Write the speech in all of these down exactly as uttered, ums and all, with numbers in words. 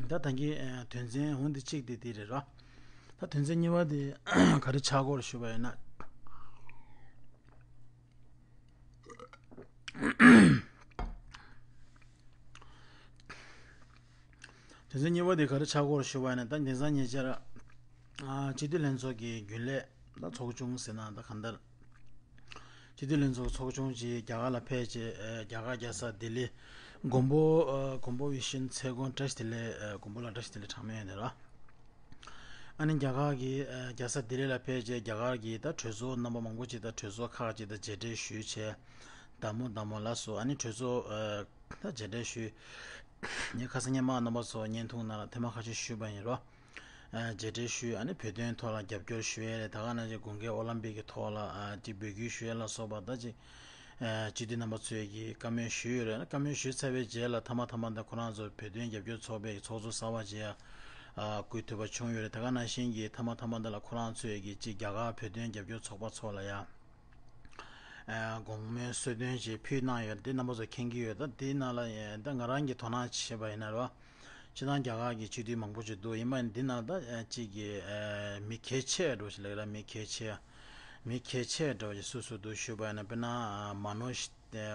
ད་ད་གིན་དོན་ཚན་འོ་འདི་གཅིག་དེ་དེ་རེད་ར། ད་དོན་ཚན་གཉིས་པ་དེ་ག་རེ་ཆགས་ཀྱི་ཡོད་རེད་ཞུས་པ་ཡིན་ན། དོན་ཚན་གཉིས་པ་དེ་ག་རེ་ཆགས་ཀྱི་ཡོད་རེད་ཞུས་པ་ཡིན་ན། ད་དེང་སང་ཉེ་ཆར་སྤྱི་འཐུས་ལྷན་ཚོགས་ཀྱི་རྒྱུན་ལས་ད་ཚོགས་ཆུང་ཟེར་ན་ད་གང་ལྟར། སྤྱི་འཐུས་ལྷན་ཚོགས་ཚོགས་ཆུང་ཅིག་རྒྱ་གར་ལ་ཕེབས་བྱས། རྒྱ་གར་རྒྱལ་ས་ལྡི་ལི་མགོན་པོ་མགོན་པོ་ཡིད་བཞིན་ཚལ་དགོན་བཀྲ་ཤིས་བདེ་ལེགས། མགོན་པོ་ལ་བཀྲ་ཤིས་བདེ་ལེགས་གྲངས་མེད་ཡོད་རེད་ར། ཨ་ནི་རྒྱ་གར་གྱི་རྒྱལ་ས་ལྡི་ལི་ལ་ཕེབས་བྱས། རྒྱ་གར་གྱི་ད་གྲོས་ཚོགས་རྣམ་པ་མང་པོ་ཅིག་ད་གྲོས་ཚོགས་ཁག་ཅིག་ད་མཇལ་འཕྲད་ཞུས་བྱས། བདག་མོ་བདག་མོ་ལ་སོགས་ཨ་ནི་གྲོས་ཚོགས་ད་མཇལ་འཕྲད་ཞུས། ངས་ཁ་སང་སྔོན་མ་རྣམ་པ་ཚོ་བརྙན་ཐུང་ནང་ལ་ཐེངས་མ་ཁ་ཤས་ཞུས་པ་ཡིན་རོ། མཇལ་འཕྲད་ཞུས། ཨ་ནི་བོད་དོན་ཐོག་ལ་རྒྱབ་སྐྱོར་ཞུ་ཡས་རེད། ད་ག་ནང་བཞིན་དགུན་ཁའི་ཨོ་ལམ་པིག་གི་ཐོག་ལ་ཅིག་འབོད་སྐུལ་ཞུ་ཡས་ལ་སོགས་པ་ད་ཅིག་སྤྱི་འཐུས་རྣམ་པ་ཚོས་ཀྱི་བཀའ་མོལ་ཞུས་ཡོད་རེད། བཀའ་མོལ་ཞུས་ཚར་བའི་རྗེས་ལ་མཐའ་མ་མཐའ་མ་ད་ཁོ་རང་ཚོ་བོད་དོན་རྒྱབ་སྐྱོར་ཚོགས་པའི་ཚོགས་གཙོ་གསར་པ་ཅིག་ཡ་བསྐོས་ཐུབ་པ་བྱུང་ཡོད་རེད། ད་ག་ནང་བཞིན་གྱི་མཐའ་མ་མཐའ་མ་ད་ལ་ཁོ་རང་ཚོས་ཀྱི་ཅིག་རྒྱ་གར་བོད་དོན་རྒྱབ་སྐྱོར་ཚོགས་པ་ཚོ་ལ་ཡ་དགོངས་མོལ་གསོལ་སྟོན་ཅིག་ཕུལ་གནང་ཡོད་རེད། དེ་རྣམ་པ་ཚོ་མཁྱེན་གྱི་ཡོད། ད་དེའི་ནང་ལ་ད་ང་རང་གིས་དོ་སྣང་བྱས་པ་ཡིན་ན་རོ། སྤྱིར་བཏང་རྒྱ་གར་གྱི་སྤྱི་འཐུས་མང་པོ་ཅིག་འདུག་ཡིན་པ་ཡིན་འདི་ནང་ད་ཅིག་གི་མི་གལ་ཆེ་འགྲོ་ཞིག་ལབ་ར། མི་གལ་ཆེ་མི་གལ་ཆེ་འགྲོ་ཞིག་སུ་སུ་འདུག་ཞུས་པ་ཡིན་ན། དཔེར་ན་མ་ནོ་ཤི་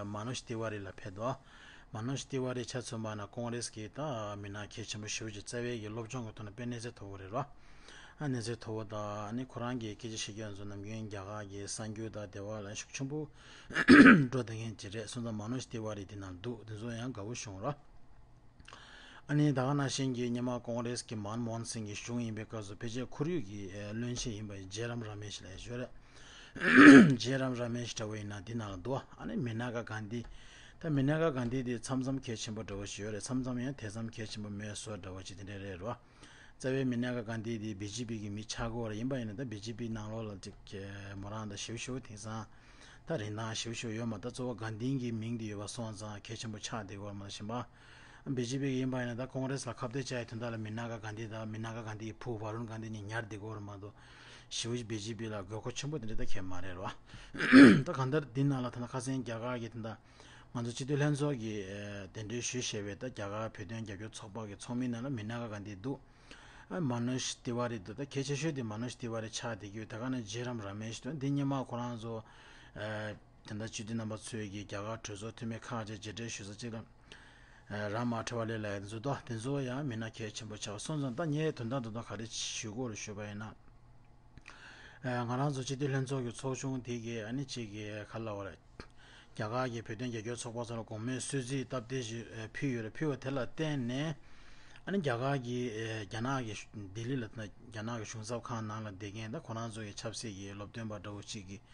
མ་ནོ་ཤི་ཏི་ཝ་རི་ལ་ཕེབས་འདུག་མ་ནོ་ཤི་ཏི་ཝ་རི་ཆ་མཚོན་པ་ན་ཀོང་རེས་ཀྱི་ད་མི་སྣ་གལ་ཆེན་པོ་ཞེ་པོ་ཅིག་རྩ་བའི་གི་སློབ་སྦྱོང་གི་ཐོག་ནས་དཔེ་གནས་ཚད་མཐོ་པོ་རེད་རོ། ཨ་གནས་ཚད་མཐོ་པོ་དང་ཨ་ནི་ཁོ་རང་གི་སྐད་ཆ་བཤད་རྒྱུ་ཚོ་ནམ་རྒྱུན་རྒྱ་གར་གྱི་གསར་འགྱུར་དང་འབྲེལ་བ་ལ་ཤུགས་ཆེན་པོ་འགྲོ་བསྡད་མཁན་ཅིག་རེད། སོང་ཙང་མ་ནོ་ཤི་ཏི་ཝ་རི་དེ་ནང་འདུག་དེ་ཚོ་ཡང་དགའ་བོ་བྱུང་ར། ཨ་ནི་ད་ག་ནང་བཞིན་གྱི་སྔོན་མ་ཀོང་རེས་ཀྱི་མན་མོ་ཧན་སིང་གི་གཞུང་ཡིན་པའི་སྐབས་སུ་ཕལ་ཆེར་ཁོར་ཡུག་གི་བློན་ཆེན་ཡིན་པ་ཇེ་རམ་ར་མེ་ཤི་ལ་ཡ་ཞོ་རེད། ཇེ་རམ་ར་མེ་ཤི་འདྲ་བོ་ཡིན་ན་འདི་ནང་ལ་འདུག་ཨ་ནི་མི་ན་ག་གྷན་དྷི། ད་མི་ན་ག་གྷན་དྷི་དེ་མཚམས་མཚམས་གལ་ཆེན་པོ་འདྲ་བོ་ཞིག་ཡོད་རེད། མཚམས་མཚམས་ཡང་དེ་ཙམ་གལ་ཆེན་པོ་མེད་བཟོ་འདྲ་བོ་ཅིག་དེ་འདྲ་རེད་རོ། རྩ་བའི་མི་ན་ག་གྷན་དྷི་དེ་བི་ཇེ་པི་གི་མི་ཆགས་ཀྱི་ཡོད་རེད། ཡིན་པ་ཡིན་ན་ད་བི་ཇེ་པི་ནང་ལོགས་ལ་ཅིག་མོ་རང་ད་ཞེ་པོ་ཞེ་པོ་དེང་སང་ད་རིན་ཐང་ཞེ་པོ་ཞེ་པོ་ཡོད་མ། ད་གཙོ་བོ་གྷན་དྷིའི་མིང་དེ་ཡོད་པ་སོང་ཙང་གལ་ཆེན་པོ་ཆགས་བསྡད་ཀྱི་ཡོད་རེད་མ་གཏོགས་གཞན་པ། བི་ཇེ་པི་ཡིན་པ་ཡིན་ན་ད་ཀོང་རེས་ལ་ཁ་གཏད་བཅག་ཡའི་དོན་དག་ལ་མི་ན་ག་གྷན་དྷི་དང་མི་ན་ག་གྷན་དྷིའི་བུ་བ་རུན་གྷན་དྷི་གཉིས་ཉར་བསྡད་ཀྱི་ཡོད་རེད་མ་གཏོགས། ཞེ་པོ་བི་ཇེ་པི་ལ་དགོས་མཁོ་ཆེན་པོ་དེ་འདྲ་ད་གང་ཡང་མ་རེད་རོ། ད་གང་ལྟར་འདི་ནང་ལ་ད་ལྟ་ཁ་སང་རྒྱ་གར་གྱི་ད་ལྟ་ང་ཚོ་སྤྱི་འཐུས་ལྷན་ཚོགས་ཀྱིས་གདན་འདྲེན་ཞུས་བཞག་པའི་ད་རྒྱ་གར་བོད་དོན་རྒྱབ་སྐྱོར་ཚོགས་པ་གི་ཚོགས་མི་ནང་ལ་མི་ན་ག་གྷན་དྷི་འདུག་མ་ནོ་ཤི་ཏི་ཝ་རི་འདུག་ད་གལ་ཆེ་ཤོས་དེ་མ་ནོ་ཤི་ཏི་ཝ་རི་ཆགས་བསྡད་ཀྱི་ཡོད། ད་ག་ནང་ཇེ་རམ་ར་མེ་ཤི་འདུག་འདི་སྔོན་མ་ཁོ་རང་ཚོ་ད་ལྟ་སྤྱི་འཐུས་རྣམ་པ་ཚོས་ཀྱི་རྒྱ་གར་གྲོས་ཚོགས་འཐུས་མི་ཁག་ཅིག་མཇལ་འཕྲད་ཞུ་ས་གཅིག་ལ། ར་མ་ཐེ་ཝ་ལི་ལ་ཡ་འཛུལ་ཏོ་དེ་ཚོ་ཡང་མི་སྣ་གལ་ཆེན་པོ་ཆགས་སོང་ཙང་། ད་ངས་དོན་དག་དོན་དག་ག་རེ་ཞུ་དགོས་རེད་ཞུས་པ་ཡིན་ན། ང་རང་ཚོ་སྤྱི་འཐུས་ལྷན་ཚོགས་ཀྱི་ཚོགས་ཆུང་དེ་གི་ཨ་ནི་གཅིག་གི་ག་ལབ་དགོས་རེད། རྒྱ་གར་གྱི་བོད་དོན་རྒྱབ་སྐྱོར་ཚོགས་པ་ཚོ་ལ་དགོངས་མོལ་གསོལ་ཚིགས་སྟབས་བདེ་ཞིག་ཕུལ་ཡོད་རེད། ཕུལ་བ་དེ་ལ་བརྟེན་ནས་ཨ་ནི་རྒྱ་གར་གྱི་རྒྱ་ནག་གི་ལྡི་ལི་ལ་རྒྱ་ནག་གི་གཞུང་ཚབ་ཁང་ནང་ལ་བསྡད་མཁན་ད་ཁོ་རང་ཚོ་གི་ཆབ་སྲིད་ཀྱི་སློབ་སྟོན་པ་འདྲ་བོ་གཅིག་གིས།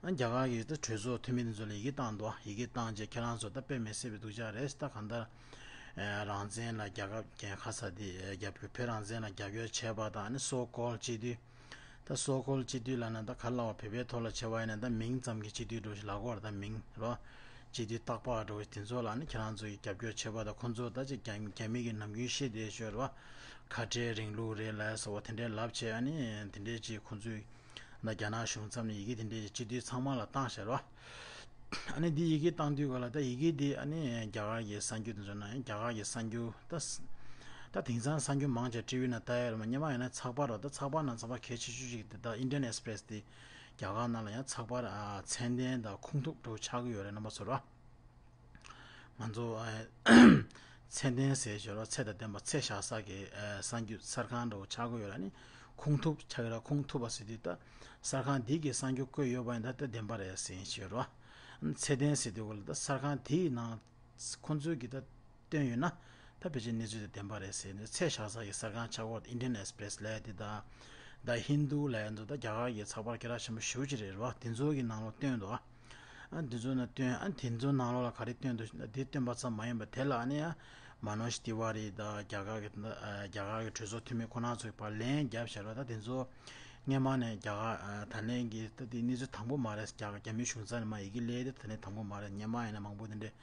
ཨ་རྒྱ་གར་གྱི་ད་གྲོས་ཚོགས་འཐུས་མི་དེ་ཚོ་ལ་ཡི་གེ་བཏང་འདུག་ཡི་གེ་བཏང་རྗེས་ཁྱེད་རང་ཚོ་ད་དཔེ་མི་སྲིད་པའི་སྡུག་ཅག་རེད། ད་གང་ལྟར་རང་བཙན་ལ་རྒྱལ་ཁ་རྒྱལ་ཁ་ས་དེ་རྒྱབ་སྐྱོར་བོད་རང་བཙན་ལ་རྒྱབ་སྐྱོར་བྱས་པ་དང་། ཨ་ནི་སོ་ཀོལ་སྤྱི་འཐུས། ད་སོ་ཀོལ་སྤྱི་འཐུས་ལབ་ན་ད་ག་ལབ་པ། བོད་པའི་ཐོག་ལ་བྱས་པ་ཡིན་ན་ད་མིང་ཙམ་གྱི་སྤྱི་འཐུས་འདྲ་བོ་ཞིག་ལབ་ཀྱི་ཡོད་རེད། ད་མིང་རོ། སྤྱི་འཐུས་རྟག་པར་འདྲ་བོ་དེ་ཚོ་ལ་ཨ་ནི་ཁྱེད་རང་ཚོ་གི་རྒྱབ་སྐྱོར་བྱས་པ་དང་། ཁོང་ཚོ་ད་ཅིག་རྒྱ་རྒྱ་མི་གི་ནམ་རྒྱུན་བཤད་བསྡད་ཡོད་རེད་བ། ཁ་བྲལ་རིང་ལུགས་རེད་ལབ་སོགས་པ་དེ་འདྲའི་ལབ་བྱས། ཨ་ནི་དེ་འདྲའི་ཅིག་ཁོང་ཚོས་ད་རྒྱ་ནག་གཞུང་མཚམས་ནས་ཡི་གེ་དེ་འདྲའི་སྤྱི་འཐུས་ཚང་མ་ལ་བཏང་བཞག་རོ། ཨ་ནི་འདི་ཡི་གེ་བཏང་དུས་ག་ལ་ད་ཡི་གེ་འདི་ཨ་ནི་རྒྱ་གར་གྱི་གསར་འགྱུར་དེ་ཚོ་ནང་། རྒྱ་གར་གྱི་གསར་འགྱུར་ད་ད་དེང་སང་གསར་འགྱུར་མང་ཆེ་ཊི་ཝི་ནང་ལྟ་ཡ་རེད་མ། སྔོན་མ་ཡིན་ན་ཚགས་པར་རོ། ད་ཚགས་པར་ནང་ཚགས་པར་གལ་ཆེ་ཤོས་ཤིག་དེ་ད་ཨིན་ཌི་ཡན་ཨེག་སི་པི་རེ་སི་དེ་རྒྱ་གར་ནང་ལ་ཡང་ཚགས་པར་ཨ་ཚད་ལྡན་དང་ཁུངས་ཐུབ་འདྲ་བོ་ཆགས་ཀྱི་ཡོད་རེད། རྣམ་པ་ཚོ་རོ། ང་ཚོ་ཨ་ཚད་ལྡན་ཟེར་ཞོར་ལ་ཚད་དང་ལྡན་པ་ཚད་བཞག་ས་གི་ཨ་གསར་འགྱུར་གསར་ཁང་འདྲ་བོ་ཆགས་ཀྱི་ཡོད་རེད། ཨ་ནི་ཁུངས་ཐུབ་ཆགས་ཀྱི་རེད། ཁུངས་ཐུབ་པ་ཟེར་དུས་ད་གསར་ཁང་འདི་གི་གསར་འགྱུར་བཀོད་ཡོད་པ་ཡིན་ད་ད་བདེན་པ་རེད་ཟེར་ཞོར་རོ། ཚད་ལྡན་ཟེར་དུས་ག་ལ་ད་གསར་ཁང་དེའི་ནང་ཁོང་ཚོས་ཀྱི་ད་བཏོན་ཡོད་ན་ད་ཕལ་ཆེར་གནས་ཚུལ་དེ་བདེན་པ་རེད་ཟེར་ནས། ཚད་བཞག་ས་ཀྱི་གསར་ཁང་ཆགས་ཀྱི་ཡོད་རེད། ཨིན་ཌི་ཡན་ཨེག་སི་པི་རེ་སི་ལབ་ཡ་དེ་དང་། ད་ཧིན་དུ་ལབ་ཡ་ཚོ་ད་རྒྱ་གར་གྱི་ཚགས་པར་སྐད་གྲགས་ཆེན་པོ་ཞེ་པོ་ཅིག་རེད་རོ། དེ་ཚོ་གི་ནང་ལོགས་བཏོན་འདུག་ཨ་དེ་ཚོ་ནང་བཏོན། ཨ་དེ་ཚོ་ནང་ལོགས་ལ་ག་རེ་བཏོན་འདུག་ན། དེ་བཏོན་པ་ཙམ་མ་ཡིན་པར་དེ་ལ་ཨ་ནི་ཡང་མ་ནོ་ཇ་ཏི་ཝ་རི་དང་རྒྱ་གར་གྱི་ད་རྒྱ་གར་གྱི་གྲོས་ཚོགས་འཐུས་མི་ཁོ་རང་ཚོའི་བར་ལན་བརྒྱབ་བཞག་རོ། ད་དེ་ཚོ་སྔོན་མ་ནས་རྒྱ་གར་ད་ལན་གྱི་ད་དེ་གནས་ཚུལ་དང་པོ་མ་རེད། རྒྱ་གར་རྒྱ་མི་གཞུང་ཚབ་ནས་མར་ཡི་གེ་སླེབས་དེ་ད་ལན་དང་པོ་མ་རེད། སྔོན་མ་ཡིན་ན་མང་པོ་དེ་འདྲས།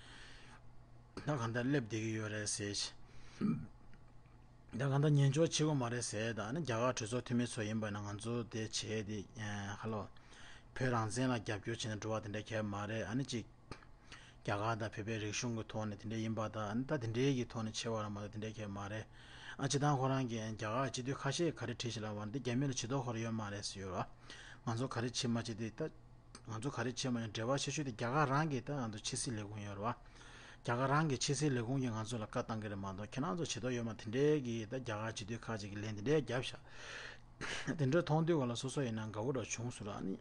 ད་གང་ལྟར་སླེབས་བསྡད་ཀྱི་ཡོད་རེད་ཟེར། ད་གང་ལྟར་ཉན་འཇོག་བྱེད་དགོས་མ་རེད་ཟེར། ད་ནི་རྒྱ་གར་གྲོས་ཚོགས་འཐུས་མི་ཚོ་ཡིན་པ་ན་ང་ཚོ་དེ་བྱས་དེ་ཧ་ལོ། བོད་རང་བཙན་ལ་རྒྱབ་སྐྱོར་བྱས་ནས་འགྲོ་བ་དེ་འདྲ་གལ་མ་རེད། ཨ་ནི་ཅིག་ རྒྱ་གར་དང་བོད་པའི་རིག་གཞུང་གི་ཐོག་ནས་དེ་འདྲ་ཡིན་པ་དང་། ད་དེ་འདྲའི་གི་ཐོག་ནས་ཆེ་བ་ར་མ་གཏོགས་དེ་འདྲའི་གང་ཡང་མ་རེད། ཨ་སྤྱིར་བཏང་ཁོ་རང་གིས་རྒྱ་གར་སྤྱི་འཐུས་ཁ་ཤས་ག་རེ་བྲིས་ཤག་ལབ་པ་ན། འདི་རྒྱ་མི་ལ་བྱེད་དོགས་ཁོ་རང་ཡོད་མ་རེད་ཟེར་ཡོད་ར། ང་ཚོ་ག་རེ་བྱེད་མ་བྱེད་དེ་ད། ང་ཚོ་ག་རེ་བྱེད་མ་བྱེད་འབྲེལ་བ་ཆེ་ཤོས་དེ་རྒྱ་གར་རང་གིས་ད་ང་ཚོ་ཕྱི་སྲིད་ལས་ཁུངས་ཡོད་ར་བ། རྒྱ་གར་རང་གི་ཕྱི་སྲིད་ལས་ཁུངས་ཀྱིས་ང་ཚོ་ལ་བཀའ་བཏང་གི་རེད་མ་གཏོགས། ཁྱེད་རང་ཚོ་བྱེད་དོགས་ཡོད་མ། དེ་འདྲའི་གི་ད་རྒྱ་གར་སྤྱི་འཐུས་ཁག་ཅིག་གིས་ལན་དེ་འདྲའི་བརྒྱབ་ཤག་དེ་འདྲ་མཐོང་དུས་ག་ལ་སོ་སོ་ཡིན་ན་དགའ་བོ་འདྲ་བྱུང་སོང་ར། ཨ་ནི་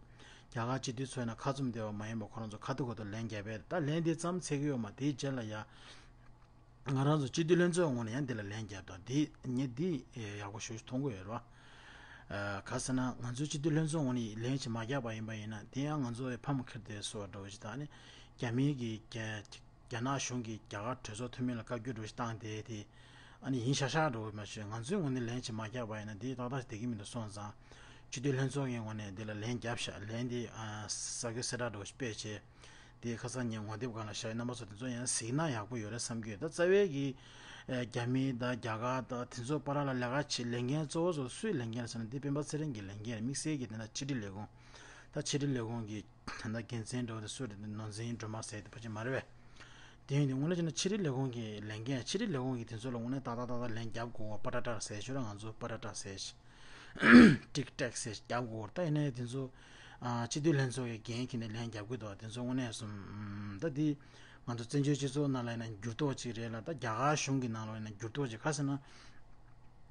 རྒྱ་གར་སྤྱི་འཐུས་ཚོ་ཡིན་ན་ཁ་བཙུམ་བསྡད་པ་མ་ཡིན་པ། ཁོ་རང་ཚོ་ཁ་ཐུག་ཁ་ཐུག་ལན་བརྒྱབ་པས། ད་ལན་དེ་ཙམ་ཚད་ཀྱི་ཡོད་མ། དེའི་རྗེས་ལ་ཡ། ང་རང་ཚོ་སྤྱི་འཐུས་ལྷན་ཚོགས་ངོས་ནས་ཡང་འདི་ལ་ལན་བརྒྱབ་དང་། འདི་ངས་འདི་ཡག་པོ་ཞེ་པོ་ཅིག་མཐོང་གི་ཡོད་རེད་བ། ཨ་ག་ཟེར་ན། ང་ཚོའི་སྤྱི་འཐུས་ལྷན་ཚོགས་ངོས་ནས་ལན་ཅིག་མ་བརྒྱབ་པ་ཡིན་པ་ཡིན་ན། དེ་ཡང་ང་ཚོ་ཕམ་ཁ་བདེ་བཟོ་འདྲ་བོ་ཅིག་དང་། ཨ་ནི་རྒྱ་མིའི་གི་རྒྱ་རྒྱ་ནག་གཞུང་གིས་རྒྱ་གར་གྲོས་ཚོགས་འཐུས་མི་ལ་བཀའ་བཀྱོན་འདྲ་བོ་ཅིག་བཏང་སྟེ། དེ་ཨ་ནི་ཡིན་ཤག་ཤག་འདྲ་བོ་མ་ཤེས། ང་ཚོའི་ངོས་ནས་ལན་ཅིག་མ་བརྒྱབ་པ་ཡིན་ན་འདི་ཏག་ཏག་བསྡད་ཀྱི་མི་འདུག་སོང་ཙང་། སྤྱི་འཐུས་ལྷན་ཚོགས་ཀྱི་ངོས་ནས་འདི་ལ་ལན་བརྒྱབ་ཤག་ལན་འདི་ཨ་གསར་འགོད་གསལ་བསྒྲགས་འདྲ་བོ་ཞིག་སྤེལ་བྱས། དེ་ཁ་སང་ཉིན་ངོ་དེབ་སྒང་ལ་བཞག་ཡོད། རྣམ་པ་ཚོ་དེ་ཚོ་ཡང་གཟིགས་ན་ཡག་པོ་ཡོད་རེད་བསམ་གྱི་ཡོད། ད་རྩ་བའི་གི་ཨ་རྒྱ་མི་དང་རྒྱ་གར་དང་དེ་ཚོ་བར་ལ་ལས་ཀ་བྱེད་ལས་འགན་གཙོ་བོ་ཚོ་སུའི་ལས་འགན་རེད་ཟེར་ན། འདི་སྤེན་པ་ཚེ་རིང་གི་ལས་འགན་རེད། དམིགས་བསལ་གྱི་དེ་ན་ཕྱི་དྲིལ་ལས་ཁུངས། ད་ཕྱི་དྲིལ་ལས་ཁུངས་ཀྱི་ད་ལྟ་འགན་འཛིན་འདྲ་བོ་དེ་སུ་རེད། དེ་ནོར་འཛིན་སྒྲོལ་མ་ཟེར་དེ་ཕལ་ཆེར་མ་རེད་པས། དེ་ཡིན་དུས་དངོས་གནས་བྱས་ན་ཕྱི་དྲིལ་ལས་ཁུངས་ཀྱི་ལས་འགན། ཕྱི་དྲིལ་ལས་ཁུངས་ཀྱིས་དེ་ཚོ་ལ་དངོས་གནས་ཏག་ཏག་ཏག་ཏག་ལན་རྒྱབ་དགོས། པ་ཏྲ་ཏྲ་ཟེར་ཤོད་ར། ང་ཚོ་པ་ཏྲ་ཏྲ་ཟེར་ཤག་ཊིག་ཊེག་ཟེར་རྒྱབ་དགོས། ད་ཡིན་ནའི་དེ་ཚོ་ཨ་སྤྱི་འཐུས་ལྷན་ཚོགས་ཀྱི་འགན་འཁྱེར་ནས་ལན་རྒྱབ་གི་འདུག་དེ་ཚོ་དངོས་གནས་སོང་། ད་འདི་ང་ཚོ་བཙན་བྱོལ་སྤྱི་ཚོགས་ནང་ལ་ཡིན་ན་འགྱུར་ལྡོག་ཅིག་རེད་ལ། ད་རྒྱ་གར་གཞུང་གི་ནང་ལ་ཡིན་ན་འགྱུར་ལྡོག་ཅིག་ག་ཟེར་ན།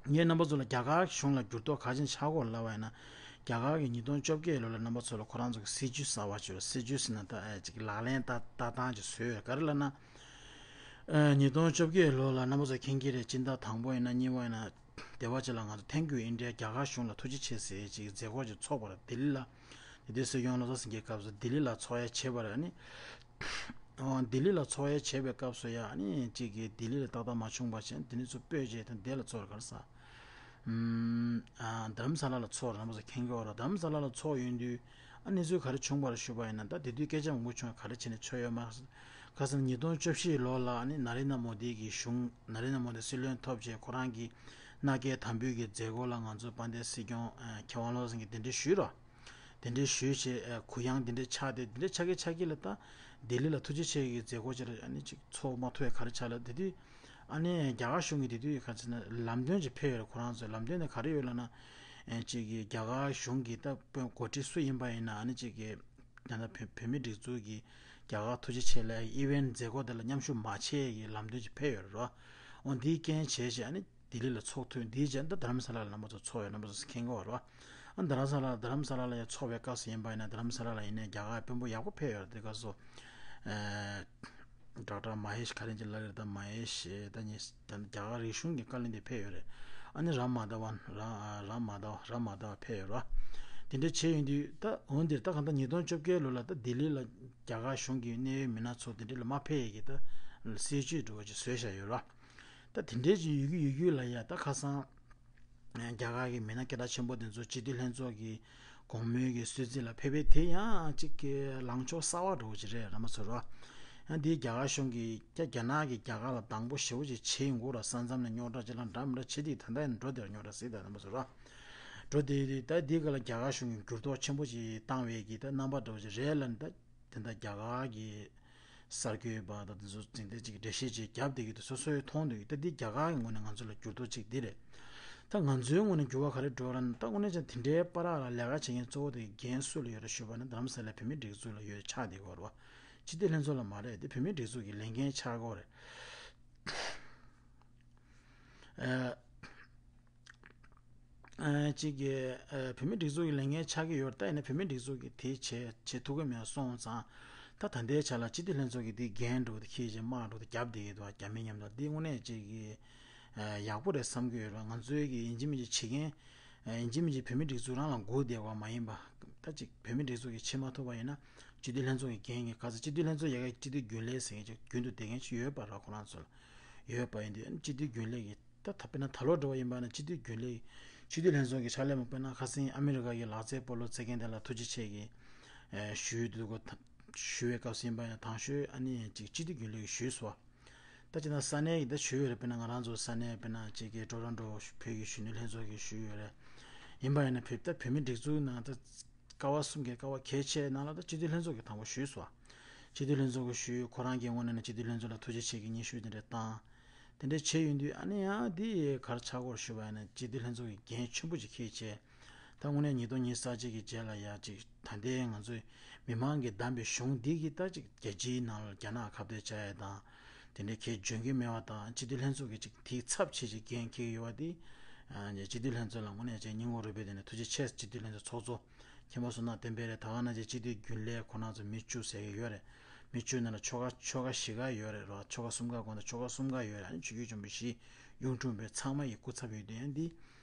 ངས་རྣམ་པ་ཚོ་ལ་རྒྱ་གར་གཞུང་ལ་འགྱུར་ལྡོག་ག་ཅིག་ཆགས་ཀྱི་ཡོད་ལབ་པ་ཡིན་ན། རྒྱ་གར་གྱིས་ཉིས་སྟོང་བཅོ་བརྒྱད་ལོ་ལ་རྣམ་པ་ཚོ་ལ་ཁོ་རང་ཚོ་གི་སྲིད་ཇུས་གསར་པ་ཅིག་སྲིད་ཇུས་ཟེར་ན་ད་ཨ་ཅིག་ལག་ལེན་བསྟར་བསྟར་སྟངས་ཅིག་བཟོས་ཡོད། ག་རེ་ལབ་ན། ཨ་ཉིས་སྟོང་བཅོ་བརྒྱད་ལོ་ལ་རྣམ་པ་ཚོ་མཁྱེན་གྱི་རེད། སྤྱི་ཟླ་དང་པོ་ཡིན་ན་གཉིས་པ་ཡིན་ན། དེ་བ་ཅིག་ལ་ང་ཚོ་Thank You India རྒྱ་གར་གཞུང་ལ་ཐུགས་རྗེ་ཆེ་ཟེར་ཅིག་མཛད་སྒོ་ཅིག་ཚོགས་པ་རེད། ལྡི་ལི་ལ། དེ་དུས་སྲིད་སྐྱོང་བློ་བཟང་སེང་གེའི་སྐབས་སུ་ལྡི་ལི་ལ་ཚོགས་ཡ་བྱས་པ་རེད། ཨ་ནི་ཨོ་ལྡི་ལི་ལ་ཚོགས་ཡ་བྱས་པའི་སྐབས་སུ་ཡ། ཨ་ནི་གཅིག་གིས་ལྡི་ལི་ལ་ཏག་ཏག་མ་བྱུང་པ་བྱས། དེ་ནས་ཚུར་སྤོས་བྱས་དང་དེ་ལ་ཚོགས་རེད། ག་རེ་ཟ། ཨམ་ཨ་རྡ་རམ་ས་ལ་ལ་ཚོགས་རེད། རྣམ་པ་ཚོ་མཁྱེན་གྱི་ཡོད་རེད། རྡ་རམ་ས་ལ་ལ་ཚོགས་ཡོང་དུས་ཨ་གནས་ཚུལ་ག་རེ་བྱུང་བ་རེད་ཞུས་པ་ཡིན་ན། ད་དེ་དུས་སྐད་ཆ་མང་པོ་བྱུང་། ག་རེ་བྱས་ནས་ཆོག་ཡོད་མ་རེད། ག་ཟེར་ན་ཉིས་སྟོང་བཅུ་བཞི་ལོ་ལ་ཨ་ནི་ན་རེན་དྲ་མོ་དི་གི་གཞུང་། ན་རེན་དྲ་མོ་དི་སྲིད་བློན་ཐོབ་རྗེས་ཁོ་རང་གི་མནའ་སྐྱེལ་དམ་འབུལ་གྱི་མཛད་སྒོ་ལ་ང་ཚོ་དཔལ་ལྡན་སྲིད་སྐྱོང་ཨ་མཁས་དབང་བློ་བཟང་གིས་གདན་འདྲེན་ཞུས་རོགས། གདན་འདྲེན་ཞུས་བྱས་ཨ་གུ་ཡངས་དེ་འདྲ་ཆགས་ཏེ། དེ་འདྲ་ཆགས་ཀྱི་ཆགས་ཀྱི་ལ་ད་ལྡི་ལི་ལ་ཐུགས་རྗེ་ཆེ་གི་མཛད་སྒོ་ཅིག་ལ་ཨ་ནི་ཅིག་ཚོགས་མ་ཐུབ་པའི་ག་རེ་ཆགས་ལ། དེ་དུས་ཨ་ནི་རྒྱ་གར་གཞུང་གིས་དེ་དུས་ག་ཟེར་ན་ལམ་སྟོན་ཅིག་ཕེབས་ཡོད་རེད། ཁོ་རང་ཚོའི་ལམ་སྟོན་དེ་ག་རེ་ཡོད་ལབ་ན། ཨ་ཅིག་གི་རྒྱ་གར་གཞུང་གིས་ད་དཔོན་འགོ་ཁྲིད་སུ་ཡིན་པ་ཡིན་ན། ཨ་ནི་ཅིག་གི་ད་ལྟ་བོད་བོད་མིའི་སྒྲིག་འཛུགས་ཀྱི་རྒྱ་གར་ཐུགས་རྗེ་ཆེ་ལ་ཨི་ཝེན་མཛད་སྒོ་དེ་ལ་མཉམ་ཞུགས་མ་བྱེད་ཀྱི་ལམ་སྟོན་ཅིག་ཕེབས་ཡོད་རེད་རོ། འོ་འདིའི་རྐྱེན་བྱས་བྱས་ཨ་ནི་ལྡི་ལི་ལ་ཚོགས་ཐུབ། འདིའི་རྗེས་ད་རྡ་རམ་ས་ལ་ལ་རྣམ་པ་ཚོ་ཚོགས་ཡོད། རྣམ་པ་ཚོ་མཁྱེན་གྱི་ཡོད་རེད་བ། ཨ་རྡ་རམ་ས་ལ་རྡ་རམ་ས་ལ་ལ་ཡང་ཚོགས་པའི་སྐབས་སུ་ཡིན་པ་ཡིན་ན། རྡ་རམ་ས་ལ་ལ་ཡིན་ནའི་རྒྱ་གར་དཔོན་པོ་ཡག་པོ་ཕེབས་ཡོད་རེད། དེ་སྐབས་སུ་ཨ་ཌོག་ཊར་མ་ཧེ་ཤི་ག་རེ་ཅིག་ལབ་རེད། ད་མ་ཧེ་ཤི་ད་ནི་ད་རྒྱ་གར་རིག་གཞུང་གི་བཀའ་བློན་དེ་ཕེབས་ཡོད་རེད། ཨ་ནི་རམ་མ་དྷ་ཝན། ར་རམ་མ་དྷ་རམ་མ་དྷ་ཝ་ཕེབས་ཡོད་རེད་བ། དེ་འདྲ་བྱས་ཡོང་དུས་ད་འོན་ཏེ་ད་གང་ལྟར་ཉིས་སྟོང་བཅོ་བརྒྱད་ལོ་ལ་ད་ལྡི་ལི་ལ་རྒྱ་གར་གཞུང་གི་གནད་ཡོད་མི་སྣ་ཚོ་དེ་འདྲ་ལ་མ་ཕེབས་ཡས་ཀྱི་ད་སྲིད་ཇུས་འདྲ་བོ་ཅིག་བཟོས་བཞག་ཡོད་རེད་བ། ད་དེ་འདྲའི་ཅིག་ཡོད་ཀྱི་ཡོད་ཀྱི་ལ་ཡ། ད་ཁ་སང་རྒྱ་གར་གྱི་མི་སྣ་སྐད་གྲགས་ཆེན་པོ་དེ་ཚོ་སྤྱི་འཐུས་ལྷན་ཚོགས་ཀྱི་དགོང་མོའི་གི་གསོལ་ཚིགས་ལ་ཕེབས་པའི་དེ་ཡང་ཅིག་གི་ལངས་ཕྱོགས་གསར་པ་འདྲ་བོ་ཅིག་རེད། ར་མ་ཚོར་བ། ཡང་འདི་རྒྱ་གར་གཞུང་གིས་རྒྱ་རྒྱ་ནག་གིས་རྒྱ་གར་ལ་སྡང་པོ་ཞེ་པོ་ཅིག་བྱེད་ཡོང་གི་ར། ས་མཚམས་ནས་རྙོག་དྲ་ཅིག་ལ་འདྲ་མི་འདྲ་བྱེད་དེ་ད་ལྟ་ཡང་འགྲོ་དེར་རྙོག་དྲ་ཟིག་ད། ར་མ་ཚོར་བ། འགྲོ་དེ་ད་འདི་ག་ལ་རྒྱ་གར་གཞུང་གིས་འགྱུར་ལྡོག་ཆེན་པོ་ཅིག་བཏང་བའི་གི་ད་རྣམ་པ་འདྲ་བོ་ཅིག་རེད་ལ། ད་དེ་འདྲ་རྒྱ་གར་གྱི་གསར་འགོད་པ་དང་དེ་ཚོ་ཚིག་དེ་ཅིག་འགྲེལ་བཤད་ཅིག་བརྒྱབ་བསྡད་ཀྱི་འདུག་སོ་སོའི་མཐོང་འདུག་ད་འདི་རྒྱ་གར་གྱི་ངོས་ནས་ང་ཚོ་ལ་འགྱུར་ལྡོག་ཅིག་འདི་རེད། ད་ང་ཚོའི་ངོས་ནས་འགྱུར་བ་ག་རེ་འགྲོ་ར་ན། ད་དངོས་གནས་ཀྱང་དེ་འདྲའི་བར་ལ་ལས་ཀ་བྱེད་མཁན་གཙོ་བོ་དེ་འགན་སུ་ལ་ཡོད་རེད་ཞུས་པ་ན། རྡ་རམ་ས་ལའི་བོད་མིའི་སྒྲིག་འཛུགས་ལ་ཡོད་ཆགས་བསྡད་ཀྱི་ཡོད་རེད་བ། སྤྱི་འཐུས་ལྷན་ཚོགས་ལ་མ་རེད། དེ་བོད་མིའི་སྒྲིག་འཛུགས་ཀྱི་ལས་འགན་ཆགས་ཀྱི་ཡོད་རེད། ཨ། ཨ་གཅིག་གིས་ཨ་བོད་མིའི་སྒྲིག་འཛུགས་ཀྱི་ལས་འགན་ཆགས་ཀྱི་ཡོད་རེད། ད་ཡིན་ན་བོད་མིའི་སྒྲིག་འཛུགས་ཀྱིས་དེ་བྱེད་བྱེད་ཐུབ་ཀྱི་མེད་སོང་ཙང་། ད་ད་ལྟའི་ཆ་ལ་སྤྱི་འཐུས་ལྷན་ཚོགས་ཀྱིས་དེའི་འགན་འདྲ་བོ་དེ་འཁྱེར་བྱས་དམག་འདྲ་བོ་དེ་བརྒྱབ་བསྡད་ཀྱི་འདུག་རྒྱ་མི་མཉམ་དུ། འདི་དངོས་གནས་གཅིག་གིས་ཨ་ཡག་པོ་རེད་བསམ་གྱི་ཡོད་རེད། ང་ཚོའི་གི་ཡིན་གཅིག་མིན་གཅིག་བྱེད་མཁན་ཨ་ཡིན་གཅིག་མིན་གཅིག་བོད་མིའི་སྒྲིག་འཛུགས་རང་ལ་སྒུག་བསྡད་པ་མ་ཡིན་པ། ད་ཅིག་བོད་མིའི་སྒྲིག་འཛུགས་ཀྱིས་བྱེད་མ་ཐུབ་པ་ཡིན་ན། སྤྱི་འཐུས་ལྷན་ཚོགས་ཀྱི་འགན་གྱི་ག་ཚོད། སྤྱི་འཐུས་ལྷན་ཚོགས་ཡ་གི་སྤྱི་འཐུས་རྒྱུན་ལས་ཟེར་མཁན་ཅིག་རྒྱུན་དུ་བསྡད་མཁན་ཅིག་ཡོད་པ་ར། ཁོ་རང་ཚོ་ལ་ཡོད་པ་ཡིན་དུས། སྤྱི་འཐུས་རྒྱུན་ལས་ཀྱི་ད་ད་དཔེར་ན་ད་ལོ་འགྲོ་བ་ཡིན་པ་ན་སྤྱི་འཐུས་རྒྱུན་ལས། སྤྱི་འཐུས་ལྷན་ཚོགས་ཀྱི་ཕྱག་ལས་མ་དཔེར་ན་ཁ་སང་ཨ་མི་རི་ཀ་གི་ལག་རྩེད་སྤོ་ལོ་རྩེད་མཁན་དེ་ལ་ཐུགས་རྗེ་ཆེ་གི་ཨེ་ཞུས་འདུག་གོ། ད་ཞུ་བའི་སྐབས་སུ་ཡིན་པ་ཡིན་ན་དང་ཤོས་ཨ་ནི་ཅིག་སྤྱི་འཐུས་རྒྱུན་ལས་ཀྱིས་ཞུས་སོང་བ། ད་ཅི་ན་ས་གནས་ཀྱི་ད་ཞུས་ཡོད་རེད། དཔེར་ན་ང་རང་ཚོ་ས་གནས་དཔེར་ན་ཅིག་གི་ཊོ་རོན་ཊོ་བོད་ཀྱི་གཞོན་ནུ་ལྷན་ཚོགས་ཀྱིས་ཞུས་ཡོད་རེད། ཡིན་པ་ཡིན་ན་བོད་ད་བོད་མིའི་སྒྲིག་འཛུགས་ནང་ད་ཀ་བ་གསུམ་གྱི་ཀ་བ་གལ་ཆེ་ནང་ལ་ད་སྤྱི་འཐུས་ལྷན་ཚོགས་ཀྱིས་དང་པོ་ཞུས་སོང་བ། སྤྱི་འཐུས་ལྷན་ཚོགས་ཀྱི་ཞུ་ཡིག་ཁོ་རང་གི་ངོས་ནས་ནི་སྤྱི་འཐུས་ལྷན་ཚོགས་ལ་ཐུགས་རྗེ་ཆེ་གི་སྙན་ཞུ་དེ་འདྲ་བཏང་། དེ་འདྲ་བྱས་ཡོང་དུས་ཨ་ནི་ཡང་འདི་གར་ཆག་སྒོར་ཞུ་བ་ཡིན་ན་སྤྱི་འཐུས་ལྷན་ཚོགས་ཀྱི་འགན་ཆེན་པོ་ཅིག་འཁྱེར་བྱས། ད་དངོས་གནས་ཉིས་སྟོང་ཉི་ཤུ་རྩ་གཅིག་གི་རྗེས་ལ་ཡ་ཅིག་ད་ལྟའི་ང་ཚོའི་མི་མང་གིས་བདམས་པའི་གཞུང་འདི་གི་ད་ཅིག་རྒྱལ་སྤྱིའི་ནང་ལ་རྒྱ་ནག་ཁ་གཏད་བཅག་ཡ་དང་། དེ་འདྲའི་གལ་འཇོན་གྱི་མེད་པ་དང་སྤྱི་འཐུས་ལྷན་ཚོགས་ཀྱི་ཅིག་དེའི་ཚབ་བྱེད་ཅིག་འགན་འཁྱེར་གྱི་ཡོད་པ་དེ། ཨ་སྤྱི་འཐུས་ལྷན་ཚོགས་ལ་དངོས་གནས་བྱས་སྙིང་ཁོང་རུས་པའི་གཏིང་ནས་ཐུགས་རྗེ་ཆེ། སྤྱི་འཐུས་ལྷན་ཚོགས་ཚོགས་གཙོ་མཁྱེན་པ་བསོད་ནམས་བསྟན་འཕེལ་རེད། ད་ག་ནང་བཞིན་སྤྱི་འཐུས་རྒྱུན་ལས་ཁོ་རང་ཚོ་མི་བཅུ་ཟེར་གྱི་ཡོད་རེད། མི་བཅུ་ནང་ལ་ཆོལ་ཁ་ཆོལ་ཁ་བཞི་ཀ་ཡོད་རེད་རོ། ཆོལ་ཁ་གསུམ་ཀ་གོང་དུ་ཆོལ་ཁ་གསུམ་ཀ་ཡོད་རེད། ཨ་ནི་ཆོས་བརྒྱུད་ཆེན་པོ་བཞི་གཡུང་དྲུང་བོན་ཚང་མ་ཡི་སྐུ་ཚབ་ཡོད་དུས་ཡང་འདི།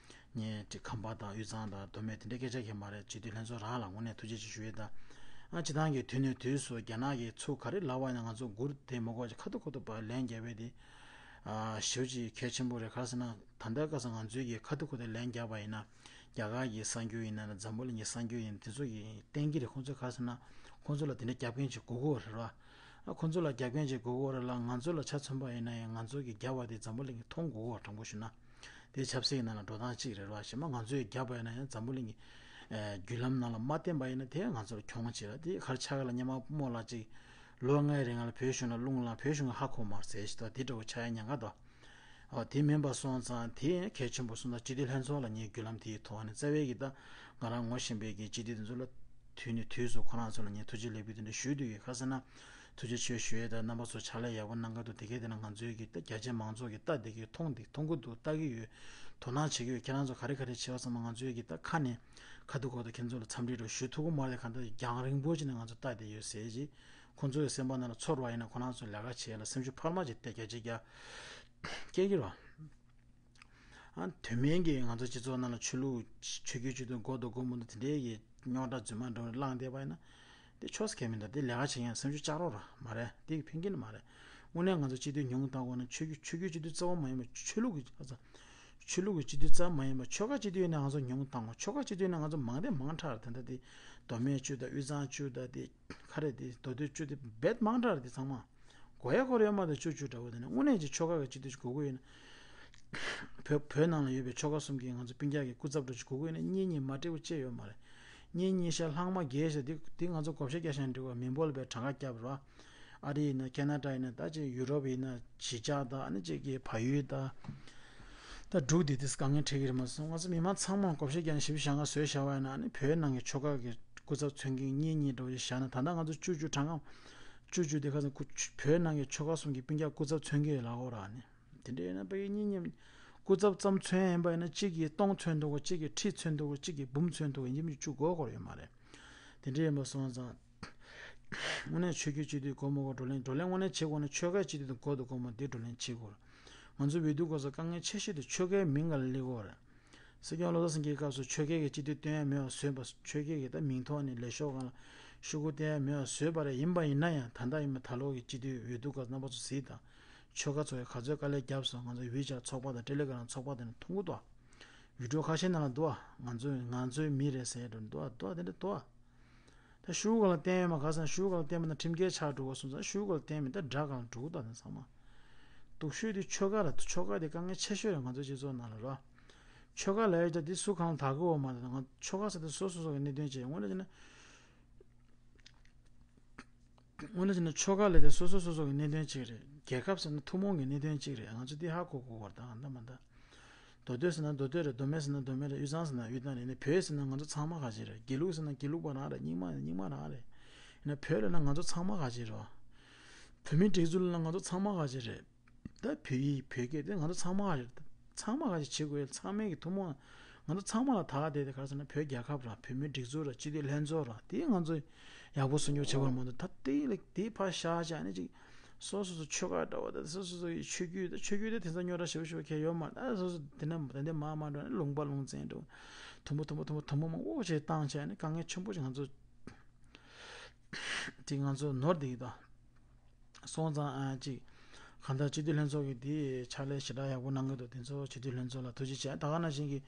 ངས་ཅིག་ཁམས་པ་དང་དབུས་གཙང་དང་མདོ་སྨད་དེ་འདྲའི་སྐད་ཆ་གང་ཡང་མ་རེད། སྤྱི་འཐུས་ལྷན་ཚོགས་རང་ལ་དངོས་གནས་ཐུགས་རྗེ་ཆེ་ཞུ་ཡས་དང་། ཨ་སྤྱི་བཏང་གི་དུས་ནས་དུས་སུ་རྒྱ་ནག་གིས་ཚུར་ག་རེ་ལབ་པ་ཡིན་ན་ང་ཚོ་མགུར་དེ་མ་གོ་ཅིག་ཁ་ཐུག་ཁ་ཐུག་པ་ལན་རྒྱབ་པས་དེ། ཨ་ཞེ་པོ་ཅིག་གལ་ཆེན་པོ་རེད། ག་རེ་ཟེར་ན་ད་ལྟའི་སྐབས་སུ་ང་ཚོས་ཀྱིས་ཁ་ཐུག་ཁ་ཐུག་ལན་རྒྱབ་པ་ཡིན་ན་རྒྱ་གར་གྱི་གསར་འགྱུར་ཡིན་ན་འཛམ་བུ་གླིང་གི་གསར་འགྱུར་ཡིན་ན་དེ་ཚོ་གིས་བསྟན་གྱི་རེད། ཁོང་ཚོས་ག་རེ་ཟེར་ན་ཁོང་ཚོ་ལ་དེ་འདྲའི་རྒྱབ་མཁན་ཅིག་དགོས་ཀྱི་ཡོད་རེད་བ། ཨ་ཁོང་ཚོ་ལ་རྒྱབ་མཁན་ཅིག་དགོས་ཀྱི་ཡོད་རེད་ལ། ང་ཚོ་ལ་ཆ་མཚོན་པ་ཡིན་ན་ཡང་ང་ཚོ་གིས་རྒྱབ་པ་དེ་འཛམ་བུ་གླིང་གིས་མཐོང་དགོས་ཀྱི་ཡོད་རེད། དྲང་པོ་ཞུ་ན། དེ་ཆབ་སྲིད་ནང་ལ་འགྲོ་སྟངས་གཅིག་རེད་བ། གཞན་པ་ང་ཚོས་རྒྱབ་པ་ཡིན་ན་ཡང་འཛམ་བུ་གླིང་གི་ཨེ་བརྒྱུད་ལམ་ནང་ལ་མ་བསྟན་པ་ཡིན་ན་དེ་ང་ཚོར་གྱོང་ཆེ་ར། དེ་ག་རེ་ཆགས་ཀྱི་ལབ་ན་སྔོན་མ་རྨོ་ལགས་ཅིག་ལོ་ལྔའི་རིང་ལ་བོད་གཞུང་ལ་རླུང་ལངས། བོད་གཞུང་གིས་ཧ་གོ་མ་རེད་ཟེར་ཞིག་ད་དེ་འདྲ་བོ་ཆགས་ཡ་ཉེན་ཁ་འདུག་ཨོ་དེ་མིན་པ་སོང་ཙང་དེ་གལ་ཆེན་པོ་སོང་ཙང་སྤྱི་འཐུས་ལྷན་ཚོགས་ལ་ངས་བརྒྱུད་ལམ་དེའི་ཐོག་ནས་རྩ་བའི་གི་ད་ང་རང་ངོ་ཤེས་པའི་གི་སྤྱི་འཐུས་དེ་ཚོ་ལ་དུས་ནས་དུས་སུ་ཁོ་རང་ཚོ་ལ་ངས་ཐུགས་རྗེ་ལེགས་འབུལ་དེ་འདྲ་ཞུ་འདོད་ཡོད། ག་རེ་ཟེར་ན། ཐུགས་རྗེ་ཆེ་ཞུ་ཡས་དང་རྣམ་པ་ཚོ་ཕྱག་ལས་ཡག་པོ་གནང་གི་འདུག་དེ་གའི་དེ་ན་ང་ཚོའི་གི་ད་རྒྱ་ཆེ་མང་ཚོགས་ཀྱི་ལྟ་བདེ་གི་མཐོང་བདེ་མཐོང་གི་འདུག་ལྟ་གི་ཡོད། དོ་སྣང་བྱེད་ཀྱི་ཡོད། ཁྱེད་རང་ཚོ་ག་རེ་ག་རེ་བྱེད་པ་ཚང་མ་ང་ཚོའི་གི་ད་ཁ་ནས་ཁ་ཐུག་ཁོག་ཐུག་ཁྱེད་ཚོ་ལ་འཚམས་འདྲི་རོགས་ཞུ་ཐུབ་ཀྱི་མ་རེད། གང་ལྟར་རྒྱང་རིང་པོ་ཅིག་ནས་ང་ཚོ་ལྟ་བདེ་ཡོད་ཟེར་གྱི། ཁོང་ཚོའི་སེམས་པ་ནང་ལ་ཚོར་བ་ཡིན་ན་ཁོ་རང་ཚོ་ལས་ཀ་བྱེད་ཡ་ལ་སེམས་ཤུགས་འཕར་མ་ཅིག་སྟེར་རྒྱ་ཆེ་རྒྱ་སྐྱེ་གི་རོགས། ཨ་དོན་མེད་ཀྱི་ང་ཚོ་སྤྱི་ཚོགས་ནང་ལ་ཆོས་ལུགས་ཆོས་བརྒྱུད་སྤྱི་འཐུས་དགོས་འདུག་དགོས་མི་འདུག་དེ་འདྲའི་གི་རྙོག་དྲ་རྫུན་མ་འགྲོ་བླངས་བསྡད་པ་ཡིན་ན། དེ་ཆོས་ཁས་མི་འདུག་དེ་ལས་ཀ་བྱེད་མཁན་སེམས་ཤུགས་བཅག་རོགས་ར་མ་རེད། དེ་གི་ཕན་གྱི་ནི་མ་རེད། དངོས་གནས་ང་ཚོ་སྤྱི་འཐུས་ཉུང་བཏང་དགོས་ན་ཆོས་བརྒྱུད་ཆོས་བརྒྱུད་སྤྱི་འཐུས་རྩ་བ་མ་ཡིན་པ་ཆོས་ལུགས་ཀྱི་ཆོས་ལུགས་ཀྱི་སྤྱི་འཐུས་རྩ་བ་མ་ཡིན་པ་ཆོལ་ཁ་སྤྱི་འཐུས་ཡིན་ན་ང་ཚོ་ཉུང་བཏང་དགོས། ཆོལ་ཁ་སྤྱི་འཐུས་ཡིན་ན་ང་ཚོ་མང་དེ་མང་དྲགས་རེད། ད་ལྟ་དེ་མདོ་སྨད་བཅུ་དང་དབུས་གཙང་བཅུ་དང་དེ་ག་རེ་དེ་མདོ་སྟོད་བཅུ་དེ་རྦད་མང་དྲགས་རེད། དེ་ཚང་མ། གོ་ཡ་གོ་རེ་ཡོད་མ་རེད། བཅུ་བཅུ་འདྲ་བོ་དེ་ནི་དངོས་གནས་ཀྱི་ཆོལ་ཁ་གི་སྤྱི་འཐུས་ཅིག་དགོས་ཀྱི་ཡོད་ན། བོད་བོད་ནང་ལ་ཡོད་པའི་ཆོལ་ཁ་གསུམ་གྱི་ང་ཚོ་སྤུན་ཀྱག་གི་སྐུ་ཚབ་འདྲ་ཅིག་དགོས་ཀྱི་ཡོད་ན་གཉེན་ཉེ་མ་འདྲ་བོ་ཅི་ཡོད་མ་རེད། གཉེན་ཉེ་ཤ་ལྷག་མ་རྒྱས་ཤ་དེ་དེ་ང་ཚོ་བགོ་བཤའ་རྒྱག་ཤ་འགྲིག་པ་མིན་པོ་ལ་བའི་གྲངས་ཀ་བརྒྱབ་རོགས། ཨ་རི་ཡིན་ན་ཁེ་ན་ཌ་ཡིན་ན་ད་ཅིག་ཡུ་རོབ་ཡིན་ན་གཞིས་ཆགས་དང་ཨ་ནི་ཅིག་གི་བལ་ཡུལ་དང་། ད་འབྲུག་འདི་དེ་དཀའ་ངལ་འཕྲད་ཀྱི་རེད་མ་གསུངས། ང་ཚོ་མི་མང་ཚང་མ་བགོ་བཤའ་རྒྱག་ནས་ཞིབ་ཞག་ག་བཟོས་བཞག་པ་ཡིན་ན་ཨ་ནི་བོད་ནང་གི་ཆོལ་ཁ་གི་སྐུ་ཚབ་མཚོན་མཁན་གཉེན་ཉེ་འདྲ་བོ་ཞིག་བཞག་ན་ད་ལྟ་ང་ཚོ་བཅུ་བཅུ་གྲངས་ཀ་བཅུ་བཅུ་དེ་ཁ་སང་སྐུ་བོད་ནང་གི་ཆོལ་ཁ་གསུམ་གྱི་སྤུན་ཀྱག་སྐུ་ཚབ་མཚོན་མཁན་ལ་འོ་ར་ནི། དེ་འདྲ་ཡིན་ན་ཕ་གི་གཉིས་མཉམ་སྐུ་ཚབ་ཙམ་མཚོན་ཡིན་པ་ཡིན་ན་གཅིག་གིས་སྟོང་མཚོན་འདུག་གོ་གཅིག་གིས་ཁྲི་མཚོན་འདུག་གོ་གཅིག་གིས་འབུམ་མཚོན་འདུག་གོ་ཡིན་གཅིག་མིན་གཅིག་དགོས་སྐོར་ཡོད་མ་རེད། དེ་འདྲ་ཡིན་པ་སོང་ཙང་། དངོས་གནས་ཆོས་བརྒྱུད་སྤྱི་འཐུས་དགོས་མ་དགོས་བགྲོ་གླེང་བགྲོ་གླེང་དངོས་གནས་བྱེད་དགོས་ན་ཆོལ་ཁའི་སྤྱི་འཐུས་དང་དགོས་དང་དགོས་མ་དེ་བགྲོ་གླེང་བྱེད་དགོས་རེད། ང་ཚོ་འོས་བསྡུ་སྐབས་སུ་དཀའ་ངལ་ཆེ་ཤོས་དེ་ཆོལ་ཁའི་མིང་ག་ལ་སླེབས་ཀྱི་ཡོད་རེད། སྲིད་སྐྱོང་བློ་བཟང་སེང་གེའི་སྐབས་སུ་ཆོལ་ཁའི་གི་སྤྱི་འཐུས་བཏོན་ཡ་མེད་པ་བཟོས་པ། ཆོལ་ཁའི་གི་ད་མིང་ཐོག་ནས་ལས་ཤོག་སྒང་ལ་ཤོག་གུ་བསྟན་ཡ་མེད་པ་བཟོས་པ་རེད། ཡིན་པ་ཡིན་ན་ཡང་ད་ལྟ་ཡིན་པ་ད་ལོ་གི་སྤྱི་འཐུས་འོས་བསྡུ་སྐབས་རྣམ་པ་ཚོ་གཟིགས་དང་། ཆོལ་ཁ་ཚོ་གི་ག་ཚོད་དཀའ་ལས་བརྒྱབ་སོང་། ང་ཚོ་ཝི་ཆེ་ཊི་ཚོགས་པ་དང་ཏེ་ལེ་གྷ་རམ་ཚོགས་པ་དེ་ནས་མཐོང་གི་འདུག་ཨ། ཡུལ་གྲུ་ཁ་ཤས་ནང་ལ་འདུག་ཨ། ང་ཚོའི་ང་ཚོའི་མི་རེད་ཟེར་འགྲོ་འདུག་ཨ། འདུག་ཨ། དེ་འདྲ་འདུག་ཨ། ད་ཤོག་གུ་ལ་བསྟན་ཡོད་མ་ག་ས་ན་ཤོག་གུ་ལ་བསྟན་པ་ན་ཁྲིམས་འགལ་ཆགས་འགྲོ་གི་སོང་ཙང་ཤོག་གུ་ལ་བསྟན་མེད་ད་དགྲ་གང་ལ་འགྲོ་གི་ད་དེ་ཚང་མ། སྡུག་ཤོས་དེ་ཆོལ་ཁ་ལ་ཆོལ་ཁ་དེ་དཀའ་ངལ་ཆེ་ཤོས་རེད་ང་ཚོ་སྤྱི་ཚོགས་ནང་ལ་ར། ཆོལ་ཁ་ལ་ཡོད་ད་དེ་སུ་གང་ལ་དག་གི་འོ་མ་རེད། ང་ཆོལ་ཁ་ཟེར་དེ་སོ་སོ་སོ་གི་གནད་དོན་བྱས་དངོས་གནས་བྱས་ན། དངོས་གནས་བྱས་ན་ཆོལ་ཁ་ལས་དེ་སོ་སོ་སོ་སོ་གི་གནད་དོན་གཅིག་རེད། རྒྱལ་ཁབ་ཟེར་ན་ཐུན་མོང་གི་གནད་དོན་གཅིག་རེད། ང་ཚོ་འདི་ཧ་གོ་གོ་བར་དང་ད་མ་ད། མདོ་སྟོད་ཟེར་ན་མདོ་སྟོད་རེད། མདོ་སྨད་ཟེར་ན་མདོ་སྨད་རེད། དབུས་གཙང་ཟེར་ན་དབུས་གཙང་རེད། ནི་བོད་ཟེར་ན་ང་ཚོ་ཚང་མ་ག་ཅིག་རེད། དགེ་ལུགས་ཟེར་ན་དགེ་ལུགས་པ་རང་རེད། རྙིང་མ་རྙིང་མ་རང་རེད། ཡིན་ན་བོད་ལབ་ན་ང་ཚོ་ཚང་མ་ག་ཅིག་རེད་བ། བོད་མིའི་སྒྲིག་འཛུགས་ལབ་ན་ང་ཚོ་ཚང་མ་ག་ཅིག་རེད། ད་བོད་ཡིག་བོད་སྐད་དེ་ང་ཚོ་ཚང་མ་ག་ཅིག་རེད། ཚང་མ་ག་ཅིག་བྱེད་དགོས་ཡ་ཚང་མའི་གི་ཐུན་མོང་ང་ཚོ་ཚང་མ་ལ་དག་བསྡད་དེ་ག་རེ་ཟེར་ན་བོད་རྒྱལ་ཁབ་ར་བོད་མིའི་སྒྲིག་འཛུགས་ར་སྤྱི་འཐུས་ལྷན་ཚོགས་ར་དེ་ང་ཚོ་ཡག་པོ་སྲུང་སྐྱོབ་བྱེད་དགོས་མ་གཏོགས་ད་དེ་ལ་དེ་ཕར་བཞག་བྱས་ནས་ཅིག་སོ་སོ་སོ་ཆོལ་ཁ་འདྲ་བོ་དང་སོ་སོ་སོ་ཡི་ཆོས་བརྒྱུད་དང་ཆོས་བརྒྱུད་དེ་དེང་སང་རྙོག་དྲ་ཞེ་པོ་ཞེ་པོ་ཁྱེར་ཡོད་མ་རེད། ད་སོ་སོ་དེ་ནས་དེ་འདྲ་མ་མ་འགྲོ་ནས་ལུང་པ་ལུང་ཚན་འགྲོ་དུམ་བུ་དུམ་བུ་དུམ་བུ་དུམ་བུ་མང་པོ་ཞིག་བཏང་བྱས་ནས་དཀའ་ངལ་ཆེན་པོ་ཞིག་ང་ཚོ་དེ་ང་ཚོ་ནོར་བསྡད་ཀྱི་འདུག་སོང་ཙང་ཨ་ཅིག་གང་ལྟར་སྤྱི་འཐུས་ལྷན་ཚོགས་ཀྱི་དེ་ཕྱག་ལས་ཞེ་དྲག་ཡག་པོ་གནང་གི་འདུག་དེ་ཚོ་སྤྱི་འཐུས་ལྷན་ཚོགས་ལ་ཐུགས་རྗེ་ཆེ། ད་ག་ནང་བཞིན་གྱི་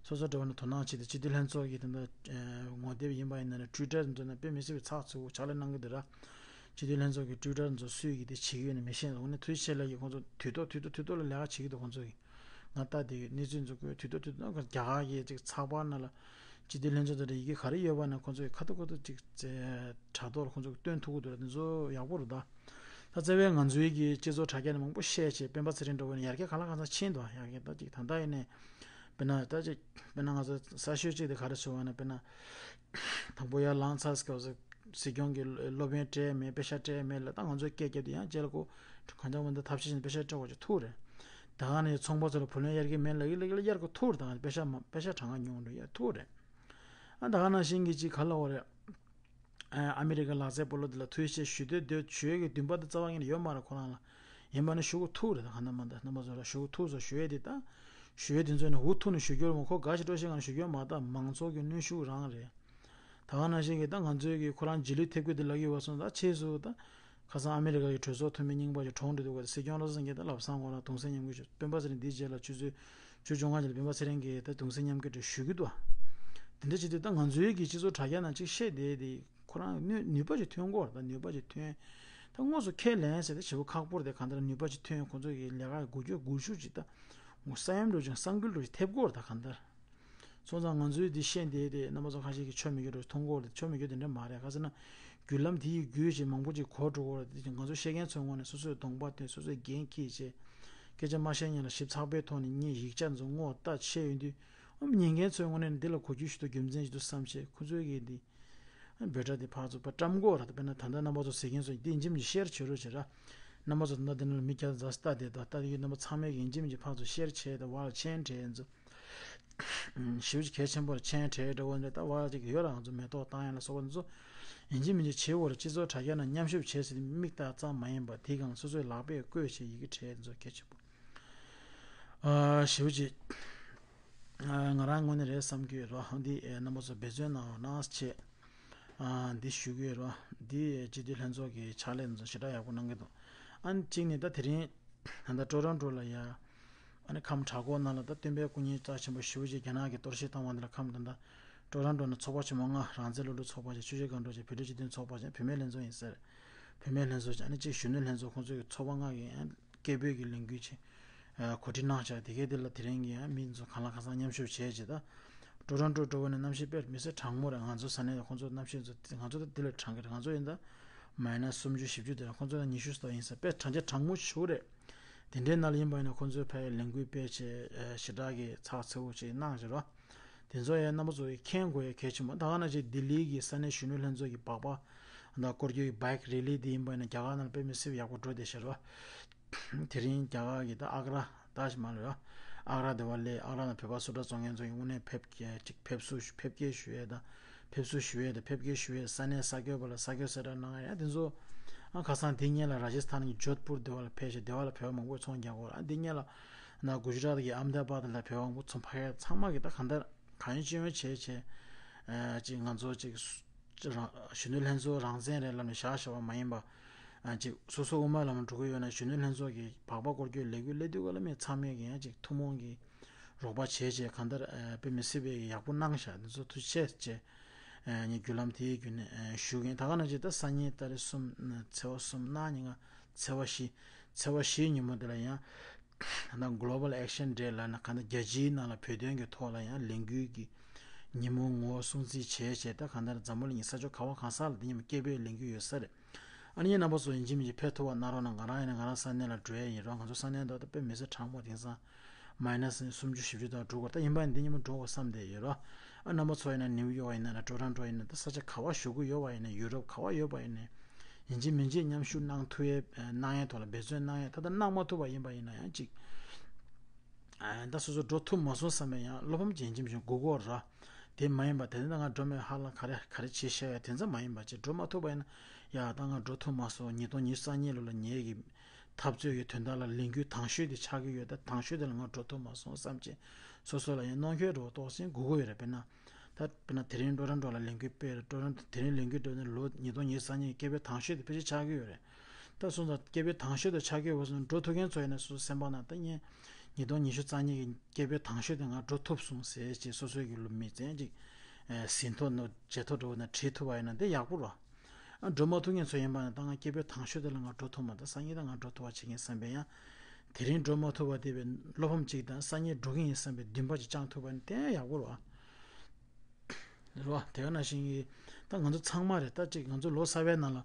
སོ་སོ་འདྲ་བོ་ནས་དོ་སྣང་བྱེད་དེ་སྤྱི་འཐུས་ལྷན་ཚོགས་ཀྱི་དེ་འདྲ་ངོ་དེབ་ཡིན་པ་ཡིན་ན་ནི་ཊུའི་ཊར་འདྲ་ན་དཔེ་མི་སྲིད་པའི་ཚགས་ཚུད་པོ་ཕྱག་ལས་གནང་གི་འདུག་ར། སྤྱི་འཐུས་ལྷན་ཚོགས་ཀྱི་ཊུའི་ཊར་ཚོ་སུས་ཀྱིས་དེ་བྱེད་ཀྱི་ཡོད་ན་མི་ཤེས་ར། འོ་ནས་ཐུགས་རྗེ་ཆེ་ལབ་ཀྱི་ཁོང་ཚོ་དུས་ཐོག་དུས་ཐོག་དུས་ཐོག་ལ་ལས་ཀ་བྱེད་ཀྱི་འདུག་ཁོང་ཚོ་གིས་ང་ལྟ་དེ་གནས་ཚུལ་འཛུགས་དགོས་དུས་ཐོག་དུས་ཐོག་རྒྱ་གར་གྱི་ཅིག་ཚགས་པར་ནང་ལ་ སྤྱི་འཐུས་ལྷན་ཚོགས་དེ་ལ་ཡི་གེ་ག་རེ་ཡོད་པ་ན་ཁོང་ཚོས་ཁ་ཐུག་ཁ་ཐུག་ཅིག་དྲ་ཐོག་ལ་ཁོང་ཚོས་སྟོན་ཐུབ་ཀྱི་འདུག་ལ། དེ་ཚོ་ཡག་པོ་རེད་ད། ད་རྩ་བའི་ང་ཚོའི་གི་སྤྱི་ཚོགས་དྲ་རྒྱ་ནས་མང་པོ་བཤད་བྱས་སྤེན་པ་ཚེ་རིང་འདྲ་བོ་ནས་ཡར་རྒྱས་གང་ལ་གང་འཚམ་ཕྱིན་འདུག་ཡར་རྒྱས་ད་ཅིག་ད་ལྟ་ཡིན་ནས་དཔེར་ན་ད་ཅིག་དཔེར་ན་ང་ཚོ་གསར་ཤོས་ཅིག་དེ་ག་རེ་བཟོས་པ་ན། དཔེར་ན་དང་པོ་ཡར་ལངས་ཚར་སྐབས་སུ་སྲིད་སྐྱོང་གི་སློབ་ཡོན་སྤྲད་མེད། པེ་ཤག་སྤྲད་མེད་ལ། ད་ང་ཚོས་སྐད་རྒྱབ་དུས་ཡང་རྗེས་ལ་ཁོ་གང་ལྟར་མ་འདི་ཐབས་ཤེས་བྱས་ནས་པེ་ཤག་སྤྲད་དགོས་ཀྱི་ཐུག་རེད། ད་ག་ནས་ཚོང་པ་ཚོ་ལ་བུ་ལོན་གཡར་གྱི་མེད་ལབ་ཀྱི་ལབ་ཀྱི་ལབ་གཡར་དགོས་ཐུག་རེད། ད་ག་ནས་པེ་ཤག་མ་པེ་ཤག་གྲངས་ཀ་ཉུང་འགྲོ་ཡ་ཐུག་རེད། ཨ་ད་ག་ནང་བཞིན་གྱི་ཅིག་ག་ལབ་དགོས་རེད། ཨ་ཨ་མི་རི་ཀ་ལག་རྩེད་སྤོ་ལོ་འདི་ལ་ཐུགས་རྗེ་ཆེ་ཞུ་འདོད་འདོད་ཞུ་ཡས་ཀྱི་འདུན་པ་འདི་རྩ་བ་ཉིད་ནས་ཡོད་མ་རེད་ཁོ་རང་ལ། ཡིན་པ་ནི་ཞུ་དགོས་ཐུག་རེད། ད་ག་འདྲ་མ་འདྲ་རྣམ་པ་ཚོ་ལ་ཞུ་དགོས་ཐུག་སོ་ཞུ་ཡས་དེ་ད། ཞུ་ཡས་དེ་ཚོ་ནི་འུ་ཐུག་ནས་ཞུ་རྒྱུ་རེད་མོ། ཁོ་དགའ་ཞིག་སྤྲོ་ཞིག་ངང་ཞུ་རྒྱུ་མ་གཏོགས་མང་ཚོགས་ཀྱི་གནོན་ཤུགས་རང་རེད། ད་ག་ནང་བཞིན་གྱི་ད་ང་ཚོའི་གི་ཁོ་རང་རྗེས་ལུས་ཐེབས་ཀྱི་འདི་ལབ་ཀྱི་ཡོད་པ་སོང་། ད་ཕྱིས་སུ་ད་ཁ་སང་ཨ་མི་རི་ཀ་གི་གྲོས་ཚོགས་འཐུས་མི་རྙིང་པ་ཞིག་གྲོངས་འགྲོ་འདུག་ག་ད་སྲིད་སྐྱོང་བློ་བཟང་སེང་གེ་ད་ལབ་སང་ཁོ་རང་གདུང་སེམས་མཉམ་སྐྱེད་ཞུ། སྤེན་པ་ཚེ་རིང་འདིའི་རྗེས་ལ་ཆུ་ཚོད་བཅུ་བཅོ་ལྔ་ཞིག་ལ་སྤེན་པ་ཚེ་རིང་གིས་ད་གདུང་སེམས་མཉམ་སྐྱེད་ཞུ་གི་འདུག་དེ་འདྲ་བྱེད་དུས་ད་ང་ཚོའི་གི་སྤྱི་ཚོགས་དྲ་རྒྱ་ནང་ཅིག་བཤད་བསྡད་དེ་ཁོ་རང་ནུས་ནུས་པ་ཞིག་ཐོན་གོ་ད་ནུས་པ་ཞིག་ཐོན། ད་དངོས་སུ་ཁས་ལེན་ཟེར་ད་བྱེད་པོ་ཁག་པོ་རེད། ད་གང་ལྟར་ནུས་པ་ཞིག་ཐོན། ཁོ་ཚོ་གི་ལས་ཀ་འགུལ་སྐྱོད་འགུལ་ཤུགས་ཅིག་ད་ངོ་ས་ཡོམ་འགྲོ་ཅིང་ས་འགུལ་འགྲོ་ཅིག་ཐེབས་གོ་ད་གང་ལྟར། སོང་ཙང་ང་ཚོའི་འདི་ཤེས་བསྡད་དེ་རྣམ་པ་ཚོ་ཁ་ཤས་ཀྱིས་ཆོ་མི་རྒྱུག་འགྲོ་མཐོང་གོ་རེད། ཆོ་མི་རྒྱུག་དེ་འདྲ་མ་རེད། ག་ཟེར་ན་བརྒྱུད་ལམ་དེ་ཡི་བརྒྱུད་ཅིག་མང་པོ་ཅིག་གོ་འགྲོ་གོ་རེད། དེ་ང་ཚོ་བཤད་མཁན་ཚོའི་ངོས་ནས་སོ་སོའི་གདོང་པ་སྟོན། སོ་སོའི་འགན་འཁྱེར་བྱས་སྐད་ཆ་མ་བཤད་སྔོན་ལ་ཞིབ་ཚགས་པོའི་ཐོག་ནས་ངས་ཡིག་ཆ་ཚོ་ངོ་ལྟ་བྱས་ཡོང་དུས་ཨམ་ཉན་མཁན་ཚོའི་ངོས་ནས་འདི་ལ་གོ་རྒྱུ་ཞིག་འདུག་རྒྱུ་མཚན་ཞིག་འདུག་བསམ་བྱས་ཁོ་ཚོའི་གི་འདི་འབོད་སྒྲ་དེ་ཕར་ཚུར་ཕར་བཀྲམ་གོ་རེད། དཔེར་ན་ད་ལྟ་རྣམ་པ་ཚོ་ཟེར་མཁན་ཚོ་འདི་ཡིན་གཅིག་མིན་གཅིག་ཤེར་བྱེད་རོགས་བྱེད་ར། རྣམ་པ་ཚོ་ད་ལྟ་འདི་ནང་ལ་མི་བརྒྱ་ཙམ་ལྟ་བསྡད་དང་ལྟ་བསྡད་ཡོད། རྣམ་པ་ཚང་མས་ཡིན་གཅིག་མིན་གཅིག་ཕར་ཚུར་ཤེར་བྱས་དང་བར་མཆན་སྤྲད་ཚོ། ཞེ་པོ་ཅིག་གལ་ཆེན་པོ་རེད། མཆན་སྤྲད་འདྲ་བོ་འདྲ་ད་བར་ཅིག་ཡོད་ར། ང་ཚོ་མེ་ཏོག་བཏང་ཡ་ལ་སོགས་པ་འདི་ཚོ་ཡིན་གཅིག་མིན་གཅིག་བྱེད་དགོས་རེད། སྤྱི་ཚོགས་དྲ་རྒྱ་ནང་མཉམ་ཞུགས་བྱས་ཟིན་མིག་ལྟ་ཙམ་མ་ཡིན་པ་དེའི་སྒང་སོ་སོའི་ལག་པས་བཀོད་བྱས་ཡི་གེ་སྤྲད་འདི་ཚོ་གལ་ཆེན་པོ། ཨ་ཞེ་པོ་ཅིག་ཨ་ང་རང་ངོས་ནས་རེད་བསམ་གྱི་ཡོད་ར། འདི་ཨེ་རྣམ་པ་ཚོ་འབད་བརྩོན་གནང་རོགས་གནང་ཞེས་ཨ་འདི་ཞུ་གི་ཡོད་ར། འདི་ཨེ་སྤྱི་འཐུས་ལྷན་ཚོགས་ཀྱི་ཕྱག་ལས་འདི་ཚོ་ཞེ་དྲག་ཡག་པོ་གནང་གི་འདུག་ཨ་ནི་གཅིག་ནས་ད་དེ་རིང་ད་ལྟ་ཀྲོ་རོན་ཀྲོ་ལ་ཡ་ཨ་ནི་ཁམས་བྲག་འགོ་ནང་ལ་ད་སྟོན་པའི་སྐུ་བརྙན་རྩ་ཆེན་པོ་ཞེ་པོ་ཅིག་རྒྱ་ནག་གིས་གཏོར་བཤིག་བཏང་བ་འདི་ལ་ཁམས་ད་ལྟ་ཀྲོ་རོན་ཀྲོ་ནང་ཚོགས་པ་ཆེན་མོ་ལྔ། རང་བཙན་སློབ་ཕྲུག་ཚོགས་པ་བྱས། ཆོས་བརྒྱུད་སྒང་དྲུག་བྱས། བོད་རིགས་སྤྱི་མཐུན་ཚོགས་པ་བྱས། བུད་མེད་ལྷན་ཚོགས་ཡིན་ཟེར། བུད་མེད་ལྷན་ཚོགས་བྱས། ཨ་ནི་གཅིག་གཞོན་ནུ་ལྷན་ཚོགས། ཁོང་ཚོ་གི་ཚོགས་པ་ལྔ་གིས་ཡང་སྐད་འབོད་ཀྱི་ལས་འགུལ་བྱས། ཨ་གོ་སྒྲིག་གནང་བཞག་དེ་གའི་དེ་ལ་དེ་རིང་གི་ཡང་མི་ཚོ་གང་ལ་གང་འཚམ་མཉམ་ཞུགས་བྱས་བྱས། ད་ཀྲོ་རོན་ཀྲོ་འགྲོ་བ་ནས་གནམ་གཤིས་དཔེ་མི་སྲིད་གྲང་མོ་རེད། ང་ཚོ་ས་གནས་ལ་ཁོང་ཚོ་གནམ་གཤིས་ཚོ་ང་ཚོ་ད་དེ་ལས་གྲང་གི་རེད། ང་ཚོ་ཡིན་ད་མའི་ནས་སུམ་ཅུ་བཞི་བཅུ་དེ་རེད། ཁོང་ཚོ་ད་ཉི་ཤུ་ཙམ་ཡིན་ས་དཔེ་གྲང་ཅག་གྲང་མོ་ཞེ་པོ་རེད། དེ་འདྲའི་ནང་ལ་ཡིན་པ་ཡིན་ན་ཁོང་ཚོས་ཕ་གིའི་ལས་འགུལ་སྤེལ་བྱས་ཞེ་དྲག་གི་ཚགས་ཚུད་པོ་ཅིག་གནང་བཞག་རོགས། དེ་ཚོ་ཡང་རྣམ་པ་ཚོ་ཡིས་མཁྱེན་དགོས་ཡ་གལ་ཆེན་པོ། ད་ག་ནང་བཞིན་ལྡི་ལི་གི་ས་གནས་གཞོན་ནུ་ལྷན་ཚོགས་ཀྱི་སྦག་སྦག་ད་སྐོར་སྐྱོད་ཀྱི་བྷའིཀ་རེ་ལི་དེ་ཡིན་པ་ཡིན་ན་རྒྱ་གར་ནང་ལ་དཔེ་མི་སྲིད་པའི་ཡག་པོ་འགྲོ་བསྡད་ཤག་རོ། དེ་རིང་རྒྱ་གར་གྱི་ད་ཨག་ར་ད་ཞིག་མ་ལོས་རོ། ཨག་ར་དེ་བ་ལས་ཨག་ར་ནང་བོད་པ་སུ་འདྲ་བཙོང་མཁན་ཚོ་ཡིན་དངོས་གནས་ཕེབས་ཀྱི་ཅིག་ཕེབས་བསུ་ཕེབས་སྐྱེལ་ཞུ་ཡས་དང་། ཕེབས་བསུ་ཞུ་ཡས་དང་ཕེབས་སྐྱེལ་ཞུ་ཡས། ས་གནས་གསར་འགོད་པ་ལ་གསར་འགོད་གསལ་བསྒྲགས་གནང་ཡས་དེ་ཚོ། ཨ་ཁ་སང་དེ་སྔོན་ལ་ར་ཇི་སི་ཐན་གྱི་ཇོད་པུར་དེ་བ་ལ་ཕེབས་ཤག་དེ་བ་ལ་བོད་པ་མང་པོས་ཚོང་རྒྱག་གོ་ར། ཨ་དེ་སྔོན་ལ་ན་གུ་ཇི་རཱཏ་གི་ཨམ་དཱ་བཱད་ལ་བོད་པ་མང་པོ་ཚོང་ཕ་གི་ཚང་མ་གི་ད་གང་ལྟར་གང་ཡོང་ཅི་ཡོང་བྱས་བྱས། ཨ་ཅིག་ང་ཚོ་ཅིག་སུ་རང་གཞོན་ནུ་ལྷན་ཚོགས་རང་བཙན་རེད་ལབ་ནས་བཞག་བཞག་པ་མ་ཡིན་པ། ཨ་ཅིག་སོ་སོ་དབུ་མ་ལམ་འགྲོ་གི་ཡོད་ན་གཞོན་ནུ་ལྷན་ཚོགས་ཀྱི་བག་པ་སྐོར་སྐྱོད་ལས་འགུལ་སླེབས་དུས་ག་ལ་མི་ཚང་མས་ཀྱི་ཡང་ཅིག་ཐུན་མོང་གི་རོགས་པ་བྱས་བྱས་གང་ལྟར་ཨ་དཔེ་མི་སྲིད་པའི་ཡག་པོ་གནང་ཤག་འདི་ཚོ་ཐུགས་རྗེ་ཆེ་བྱས། ཨ་ངས་བརྒྱུད་ལམ་དེའི་བརྒྱུད་ནས་ཨ་ཞུ་གིན། ད་ག་ནང་བཞིན་ད་སང་ཉིན་ཏ་རིག་གསུམ་ཚེས་པ་གསུམ་གནངས་ཉིན་ང་ཚེས་པ་བཞི། ཚེས་པ་བཞིའི་ཉིན་མོ་འདི་ལ་ཡང་ད་Global Action Day ལབ་ན་གང་ལྟར་རྒྱལ་སྤྱིའི་ནང་ལ་བོད་དོན་གྱི་ཐོག་ལ་ཡང་ལས་འགུལ་གྱི་ཉིན་མོ་ངོ་བོ་སྲུང་བརྩི་བྱས་བྱས། ད་གང་ལྟར་འཛམ་བུ་གླིང་གི་ས་ཕྱོགས་ག་བ་གང་ས་ལ་འདི་ཉིན་མོ་སྐད་འབོད་ལས་འགུལ་ཡོད་ས་རེད། ཨ་ནི་རྣམ་པ་ཚོ་ཡིན་གཅིག་མིན་གཅིག་ཕེབས་ཐུབ་པ་གནང་རོགས་གནང་། ང་རང་ཡིན་ན་ང་རང་ས་གནས་ལ་འགྲོ་ཡས་ཡིན་རོགས། ང་ཚོ་ས་གནས་འདི་ད་དཔེ་མི་སྲིད་གྲང་མོ། དེང་སང་མའི་ནས་སུམ་ཅུ་བཞི་བཅུ་དང་འགྲོ་གི་རེད། ད་ཡིན་པ་ཡིན་འདི་ཉིན་མོ་འགྲོ་དགོས་བསམ་བསྡད་ཡོད་རོགས། ཨ་རྣམ་པ་ཚོ་ཡིན་ན་ནིའུ་ཡོག་ཡིན་ན་ན་ཀྲོ་རོན་ཀྲོ་ཡིན་ན་ད་ས་ཆ་ག་བ་བཞུགས་ཀྱི་ཡོད་པ་ཡིན་ན་ཡུ་རོབ་ག་བ་ཡོད་པ་ཡིན་ན་ཡིན་གཅིག་མིན་གཅིག་མཉམ་ཞུགས་གནང་ཐུབ་ཡས་གནང་ཡས་ཐོག་ལ་འབད་བརྩོན་གནང་ཡས། ད་ལྟ་གནང་མ་ཐུབ་པ་ཡིན་པ་ཡིན་ན་ཡང་ཅིག་ཨ་ད་སོ་སོ་འགྲོ་ཐུབ་མ་སོང་བསམ་པའི་ཡང་བློ་ཕམ་ཅན་ཅིམ་ཞིག་སྒུག་དགོས་ར། དེ་མ་ཡིན་པ་དེ་ནི་ད་ང་འགྲོ་མེད་ཧ་ལ་ག་རེ་ག་རེ་བྱེད་ཤེས་ཡ་དེ་ཚོ་མ་ཡིན་པ་ཅིག་འགྲོ་མ་ཐུབ་པ་ཡིན་ན་ཡ་ད་ང་འགྲོ་ཐུབ་མ་སོང་། ཉིས་སྟོང་ཉི་ཤུ་རྩ་གཉིས་ལོ་ལ་ངེད་ཀྱི་འཐབ་རྩོད་ཀྱི་དོན་དག་ལ་ལས་འགུལ་དང་ཤོས་དེ་ཆགས་ཀྱི་ཡོད། ད་དང་ཤོས་དེ་ལ་ང་འགྲོ་ཐུབ་མ་སོང་བསམ་ཅིག་སོ་སོ་ལ་ཡང་གནོན་ཤུགས་འགྲོ་ཏོག་ཙམ་སྒུག་དགོས་ཡོད་རེད། དཔེར་ན་ད་དཔེར་ན་དེ་རིང་ཀྲོ་རོན་ཀྲོ་ལ་ལས་འགུལ་སྤེལ་རེད། ཀྲོ་རོན་དེ་རིང་ལས་འགུལ་སྤེལ་ནས་ལོ་ཉིས་སྟོང་ཉི་ཤུ་རྩ་གཉིས་སྐད་འབོད་དང་ཤོས་དེ་ཕལ་ཆེར་ཆགས་ཀྱི་ཡོད་རེད། ད་སོང་ཙང་སྐད་འབོད་དང་ཤོས་དེ་ཆགས་ཀྱི་ཡོད་པ་སོང་འགྲོ་ཐུབ་མཁན་ཚོ་ཡིན་ན་སོ་སོ་སེམས་པ་ནང་ད་ངས་ཉིས་སྟོང་ཉི་ཤུ་རྩ་གཉིས་ཀྱི་སྐད་འབོད་དང་ཤོས་དེ་ང་འགྲོ་ཐུབ་སོང་ཟེར་ཅིག་སོ་སོའི་གི་ལུ་མི་ཚན་ཅིག་ཟིན་ཐོ་ནོ་བརྗེད་ཐོ་འགྲོ་ན་བྲིས་ཐུབ་པ་ཡིན་ན་དེ་ཡག་པོ་རེད། ཨ་འགྲོ་མ་ཐུབ་མཁན་ཚོ་ཡིན་པ་ན་ད་ང་སྐད་འབོད་དང་ཤོས་དེ་ལ་ང་འགྲོ་ཐུབ་མ་ད་སང་ཉིན་ད་ང་འགྲོ་ཐུབ་པ་བྱེད་མཁན་བསམ་པའི་ཡང་དེ་རིང་འགྲོ་མ་ཐུབ་པ་དེ་བས་བློ་ཕམ་ཅིག་དང་སང་ཉིན་འགྲོ་གི་ཡིན་བསམ་པའི་འདུན་པ་ཅིག་བཅང་ཐུབ་པ་ཡིན་དེ་ཡག་པོ་རེད། རེད་བ། དེ་ག་ནང་བཞིན་གྱི་ད་ང་ཚོ་ཚང་མ་རེད། ད་ཅིག་ང་ཚོ་ལོ་གསར་བའི་ནང་ལ་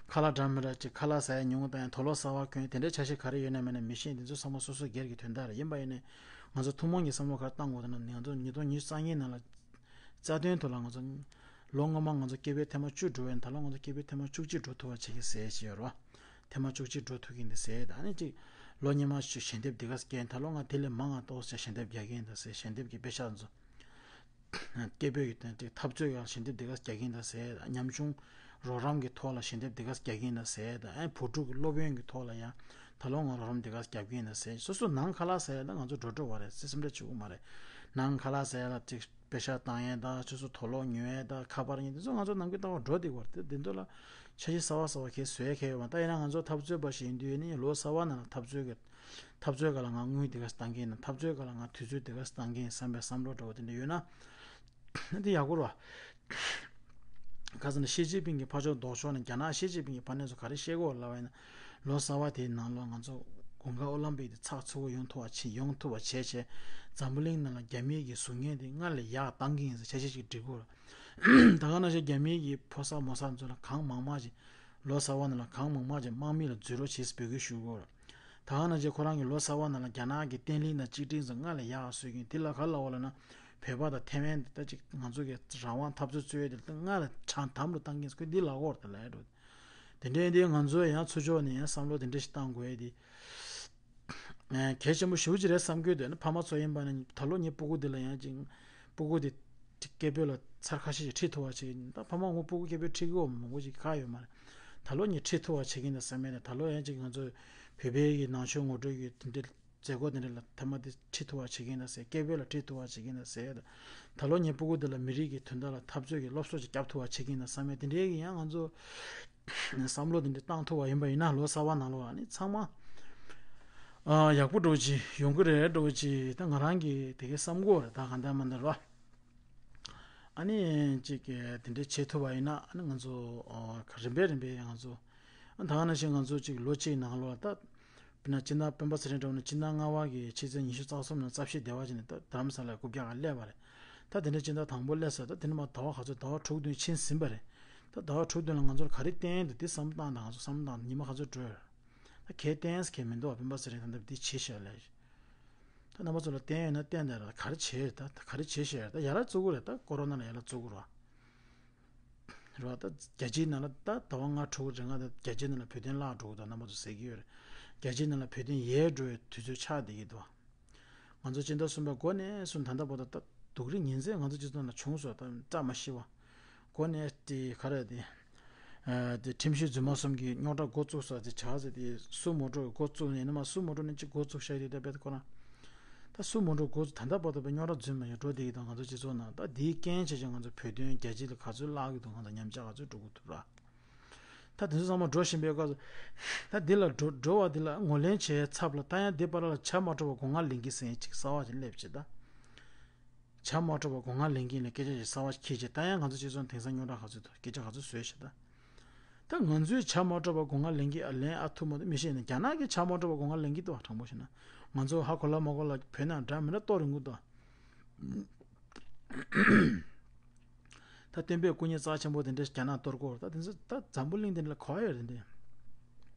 ཁ་ལག་འདྲ་མི་འདྲ་ཅིག་ཁ་ལག་ཟ་ཡ་ཉུང་དང་དུག་ལོག་གསར་བ་གོན་དེ་འདྲའི་ཆ་ཤས་ག་རེ་ཡོད་ན་མེད་ན་མི་ཤེས། འདི་ཚོ་ཚང་མ་སོ་སོ་སྒེར་གྱི་དོན་དག་རེད། ཡིན་པ་ཡིན་ནའི་ང་ཚོ་ཐུན་མོང་གི་བསམ་བློ་ག་རེ་བཏང་དགོས་ན། ང་ཚོ་ཉིས་སྟོང་ཉི་ཤུ་རྩ་གཉིས་ནང་ལ་རྩ་དོན་ཐོག་ལ་ང་ཚོ་ལོ་སྔོན་མ་ང་ཚོ་སྐྱེ་འཕེལ་ཐེངས་མ་བཅུ་འགྲོ་བའི་ད་ལོ་ང་ཚོ་སྐྱེ་འཕེལ་ཐེངས་མ་བཅུ་གཅིག་འགྲོ་ཐུབ་པ་བྱེད་ཀྱི་ཟེར་བྱས་ཡོད་རེད་བ། ཐེངས་མ་བཅུ་གཅིག་འགྲོ་ཐུབ་ཀྱི་འདུག་ཟེར། ད་ནི་ཅིག་ལོ་སྔོན་མ་ཞིག་ཞལ་འདེབས་འདི་ག་སྐྱེལ། ད་ལོ་ང་དེ་ལས་མང་ང་ཏོག་ཙམ་ཞལ་འདེབས་རྒྱག་གི་ཡིན་ད་ཟེར། ཞལ་འདེབས་ཀྱི་པེ་ཤག་ཚོ་སྐྱེ་འཕེལ་གྱི་དོན་ཏེ་འཐབ་རྩོད་ཡང་ཞལ་འདེབས་འདི་ག་རྒྱག་གི་ཡིན་ད་ཟེར། ཉམ་ཆུང་རོགས་རམ་གྱི་ཐོག་ལ་ཞལ་འདེབས་འདི་ག་རྒྱག་གི་ཡིན་ད་ཟེར། ཨ་བུ་ཕྲུག་གི་སློབ་ཡོན་གྱི་ཐོག་ལ་ཡང་ད་ལོ་ང་རོགས་རམ་འདི་ག་རྒྱག་གི་ཡིན་ད་ཟེར། སོ་སོ་ནང་ཁ་ལག་ཟ་ཡ་ད་ང་ཚོ་འགྲོ་འགྲོ་བ་རེད་ཟེར། སེམས་ཁྲལ་བྱེད་དགོས་མ་རེད། ནང་ཁ་ལག་ཟ་ཡ་ལ་ཅིག་པེ་ཤག་བཏང་ཡས་དང་ཆུ་ཚོད་དུག་ལོག་ཉོ་ཡས་དང་ཁ་པར་ཉོ་ཡས་དེ་ཚོ་ང་ཚོ་ནམ་རྒྱུན་ལྟ་བུ་འགྲོ་བསྡད་ཀྱི་ཡོད་རེད། དེ་དེ་ཚོ་ལ་འཆར་གཞི་གསར་པ་གསར་པ་གས་བཟོ་ཡས་གས་ཡོད་མ་རེད། ད་ཡིན་ན་ང་ཚོ་འཐབ་རྩོད་པ་ཞིག་ཡིན་དུས་ནི་ལོ་གསར་པ་ནང་ལ་འཐབ་རྩོད་ཀྱི་འཐབ་རྩོད་སྒང་ལ་ང་དངུལ་དེ་ག་ཙམ་བཏང་གི་ཡིན་ན། འཐབ་རྩོད་སྒང་ལ་ང་དུས་ཚོད་དེ་ག་ཙམ་བཏང་གི་ཡིན་བསམ་པའི་བསམ་བློ་འདྲ་བོ་དེ་འདྲ་ཡོད་ན་དེ་ཡག་པོ་རེད་བ། ཁ་སང་ནས་ཞི་ཅིན་ཕིང་གི་ཕར་ཕྱོགས་ལྡོག་ཕྱོགས་ནས་རྒྱ་ནག་ཞི་ཅིན་ཕིང་གི་ཕར་ནས་ཚོ་ག་རེ་བཤད་ཀྱི་ཡོད་ལབ་པ་ཡིན་ན། ལོ་གསར་པ་དེའི་ནང་ལོགས་ང་ཚོ་དགུན་ཁ་ཨོ་ལམ་པིག་དེ་ཚགས་ཚུད་པོ་ཡོང་ཐུབ་པ་བྱེད་ཡོང་ཐུབ་པ་བྱས་བྱས། འཛམ་བུ་གླིང་ནང་ལ་རྒྱ་མིའི་གི་གཟུགས་བརྙན་དེ་སྔར་ལས་ཡག་བཏང་གི་ཡིན་ཟེར་འཆར་གཞི་ཅིག་སྒྲིག་དགོས་རེད། ད་ག་ནང་བཞིན་རྒྱ་མིའི་གི་ཕོ་གསར་མོ་གསར་ཚོ་ལ་གང་མང་མང་ཅིག་ལོ་གསར་པ་ནང་ལ་གང་མང་མང་ཅིག་དམག་མི་ལ་འཛུལ་རོགས་བྱེད་ཟེར་འབོད་སྐུལ་ཞུ་དགོས་རེད། ད་ག་ནང་བཞིན་ཁོ་རང་གི་ལོ་གསར་པ་ནང་ལ་རྒྱ་ནག་གི་བརྟན་ལྷིང་དང་གཅིག་སྒྲིལ་ཚོ་སྔར་ལས་ཡག་བཟོ་གི་ཡིན། དེ་ལ་ག་རེ་ལབ་པ་ལབ་ན། བོད་པ་དང་ཐའེ་ཝན་དེ་ད་ཅིག་ང་ཚོ་གི་རང་དབང་འཐབ་རྩོད་རྩོད་ཡས་དེ་ལ་སྔར་ལས་དྲང་དམ་རུ་བཏང་གི་ཡིན་ཟེར་ཁོས་འདི་ལབ་ཀྱི་ཡོད་རེད། ད་ལབ་ཡ་འགྲོ། དེ་འདྲའི་འདི་ང་ཚོ་ཡང་ཚུར་ཕྱོགས་ནས་ཡང་བསམ་བློ་དེ་འདྲ་ཞིག་བཏང་དགོས་ཡས་དེ་ཨ་གལ་ཆེན་པོ་ཞེ་པོ་ཅིག་རེད་བསམ་གྱི་ཡོད། དེ་ནི་ཕ་མ་ཚོ་ཡིན་པ་ནི་ད་ལོ་ངའི་སྤུ་གུ་འདི་ལ་ཡང་ཅིག་སྤུ་གུ་དེ་སྐད་འབོད་ལ་ཚར་ཁ་ཤས་ཤིག་ཁྲིད་ཐུབ་པ་བྱེད་ཀྱི་ཡིན། ད་ཕ་མ་ངོ་སྤུ་གུ་སྐད་འབོད་ཁྲིད་ཀྱི་ཡོད་མང་པོ་ཞིག་ག་ཡོད་མ་རེད། ད་ལོ་ངས་ཁྲིད་ཐུབ་པ་བྱེད་ཀྱི་ཡིན་ད་བསམ་ཡས་དེ། ད་ལོ་ཡང་ཅིག་ང་ཚོ་བོད་པའི་གི་ནང་ཆོས་ངོ་སྤྲོད་ཀྱི་དེ་འདྲའི་མཛད་སྒོ་དེ་འདྲ་ལ་ཐ་མ་དེ་ཁྲིད་ཐུབ་པ་བྱེད་ཀྱི་ཡིན་ད་ཟེར། སྐད་འབོད་ལ་ཁྲིད་ཐུབ་པ་བྱེད་ཀྱི་ཡིན་ད་ཟེར་ཡ་ད། ད་ལོ་ངའི་སྤུ་གུ་དེ་ལ་མི་རིགས་ཀྱི་དོན་དག་ལ་འཐབ་རྩོད་ཀྱི་སློབ་གསོ་ཅིག་བརྒྱབ་ཐུབ་པ་བྱེད་ཀྱི་ཡིན་ད་བསམ་ཡས་དེ་འདྲའི་གི་ཡང་ང་ཚོ་བསམ་བློ་དེ་འདྲ་བཏང་ཐུབ་པ་ཡིན་པ་ཡིན་ན། ལོ་གསར་པ་ནང་ལོགས་ཨ་ནི་ཚང་མ་ཨ་ཡག་པོ་འདྲ་བོ་ཅིག་ཡོང་གི་རེད་འདྲ་བོ་ཅིག་ད་ང་རང་གིས་དེ་གའི་བསམ་གྱི་ཡོད་རེད། ད་གང་ལྟར་མ་ལྟར་བ། ཨ་ནི་ཅིག་གི་དེ་འདྲ་བྱེད་ཐུབ་པ་ཡིན་ན་ཨ་ནི་ང་ཚོ་ཨ་རིམ་པས་རིམ་པས་ང་ཚོ་ཨ་ད་ག་ནང་བཞིན་ང་ཚོ་ཅིག་ལོ་གཅིག་ནང་ལོགས་ལ་ད། དཔེར་ན་སྤྱི་ཟླ་སྤེན་པ་ཚེ་རིང་འདྲ་བོ་ནི་སྤྱི་ཟླ་ལྔ་པ་གི་ཕྱི་ཚེས་ཉི་ཤུ་རྩ་གསུམ་ནས་རྩ་བཞི་སྡེ་བ་བྱས་ནས་ད་རྡ་རམ་ས་ལའི་རྐུབ་བཀྱག་སྒང་སླེབས་པ་རེད། ད་དེ་འདྲ་སྤྱི་ཟླ་དང་པོ་སླེབས་ས། ད་དེ་ནས་མར་ཟླ་བ་ག་ཚོད། ཟླ་བ་དྲུག་བདུན་ཕྱིན་ཟིན་པ་རེད། ད་ཟླ་བ་དྲུག་བདུན་ལ་ང་ཚོར་ག་རེ་བསྟན་འདུག་འདི་བསམ་བློ་བཏང་དང་། ང་ཚོ་བསམ་བློ་བཏང་ཉི་མ་ག་ཚོད་འགྲོ་ཡོད། ད་གལ་བསྟན་ས་གལ་མི་འདུག་བ། སྤེན་པ་ཚེ་རིང་ད་ལྟ་འདི་བྱེད་ཤག་ལབ། ད་རྣམ་པ་ཚོ་ལ་བསྟན་ཡོད་ན་བསྟན་དང་། ད་ག་རེ་བྱེད་ད་ག་རེ་བྱེད་ཤག་ད་ཡར་ར་བཙུགས་ཀྱི་རེད། ད་ཀོ་རོ་ན་ལ་ཡར་ར་བཙུགས་ཀྱི་རེད་བ། རེད་བ། ད་རྒྱལ་སྤྱིའི་ནང་ལ་ད་ཟླ་བ་ལྔ་དྲུག་རིང་ང་ད་རྒྱལ་སྤྱིའི་ནང་ལ་བོད་དོན་བརླག་འགྲོ་གི་འདུག་རྣམ་པ་ཚོ་ཟེར་གྱི་ཡོད་རེད། རྒྱལ་སྤྱིའི་ནང་ལ་བོད་དོན་ཡལ་འགྲོ་བའི་དུས་ཚོད་ཆགས་བསྡད་ཀྱི་འདུག་ང་ཚོ་སྤྱི་ཟླ་གསུམ་པའི་འགོ་ནས་བཟུང་ད་ལྟ་བར་དུ་ད་སྡུག་རུས་ཉིན་མཚན་ང་ཚོ་སྤྱི་ཚོགས་ནང་བྱུང་སོང་། ད་བཀྲ་མ་ཤིས་པ། འགོ་ནས་དེ་ག་རེ་དེ། ཨ་དེ་ཁྲིམས་ཞིབ་རྫུན་མ་གསུམ་གྱིས་རྙོག་དྲ་འགོ་བཙུགས་སོང་། དེ་བྱ་ཟེར་དེ་སུ་མོ་ཊ་འགོ་བཙུགས་ནས་ནི་མ་སུ་མོ་ཊ་ནས་གཅིག་འགོ་བཙུགས་བཞག་དེ་ད་དཔེ་ཁོ་རང་། ད་སུ་མོ་ཊ་འགོ་བཙུགས་ད་ལྟ་བར་དུ་བའི་རྙོག་དྲ་རྫུན་མ་ཡང་འགྲོ་བསྡད་ཀྱི་འདུག་ང་ཚོ་སྤྱི་ཚོགས་ནང་ད་དེའི་རྐྱེན་བྱས་ཀྱང་ང་ཚོ་བོད་དོན་རྒྱལ་སྤྱི་ལ་ག་ཚོད་བརླག་གི་འདུག་ང་ཚོ་ཉམས་ཆག་ག་ཚོད་འགྲོ་གི་འདུག་ར། ད་དེ་ཚོ་ཚང་མ་འགྲོ་བཞིན་པའི་སྐབས་སུ། ད་འདི་ལ་འགྲོ་འགྲོ་བ་འདི་ལ་ངོས་ལེན་བྱས་ཚབ་ལ་ད་ཡང་འདི་བར་ལ་བྱ་མ་འགྲོ་བ་སྒོ་ང་ལེན་གྱི་ཟེར་ཡས་ཅིག་གསར་པ་ཅིག་སླེབས་བྱས་ད། བྱ་མ་འགྲོ་བ་སྒོ་ང་ལེན་གྱི་ལ་སྐད་ཆ་ཞིག་གསར་པ་ཁྱེར་བྱས། ད་ཡང་ང་ཚོ་སྤྱི་ཚོགས་དེང་སང་རྙོག་དྲ་ག་ཚོད་འདུག་སྐད་ཆ་ག་ཚོད་བཟོས་བྱས་ད། ད་ང་ཚོས་བྱ་མ་འགྲོ་བ་སྒོ་ང་ལེན་གྱི་ཨ་ལེན་ཨ་ཐུབ་མ་ཐུབ་མི་ཤེས་ནས་རྒྱ་ནག་གིས་བྱ་མ་འགྲོ་བ་སྒོ་ང་ལེན་གྱི་འདུག་བ། དྲང་པོ་བཤད་ན་ང་ཚོ་ཧ་གོ་ལ་མ་གོ་ལ་བོད་ནང་འདྲ་མི་འདྲ་གཏོར་རིན་གྱི་འདུག་ད་སྟོན་པའི་སྐུ་བརྙན་རྩ་ཆེན་པོ་དེ་འདྲ་རྒྱ་ནག་གཏོར་གྱི་ཡོད་རེད། ད་དེ་ཚོ་ད་འཛམ་བུ་གླིང་དེ་འདྲ་ལ་གོ་ཡ་ཡོད་རེད་འདི།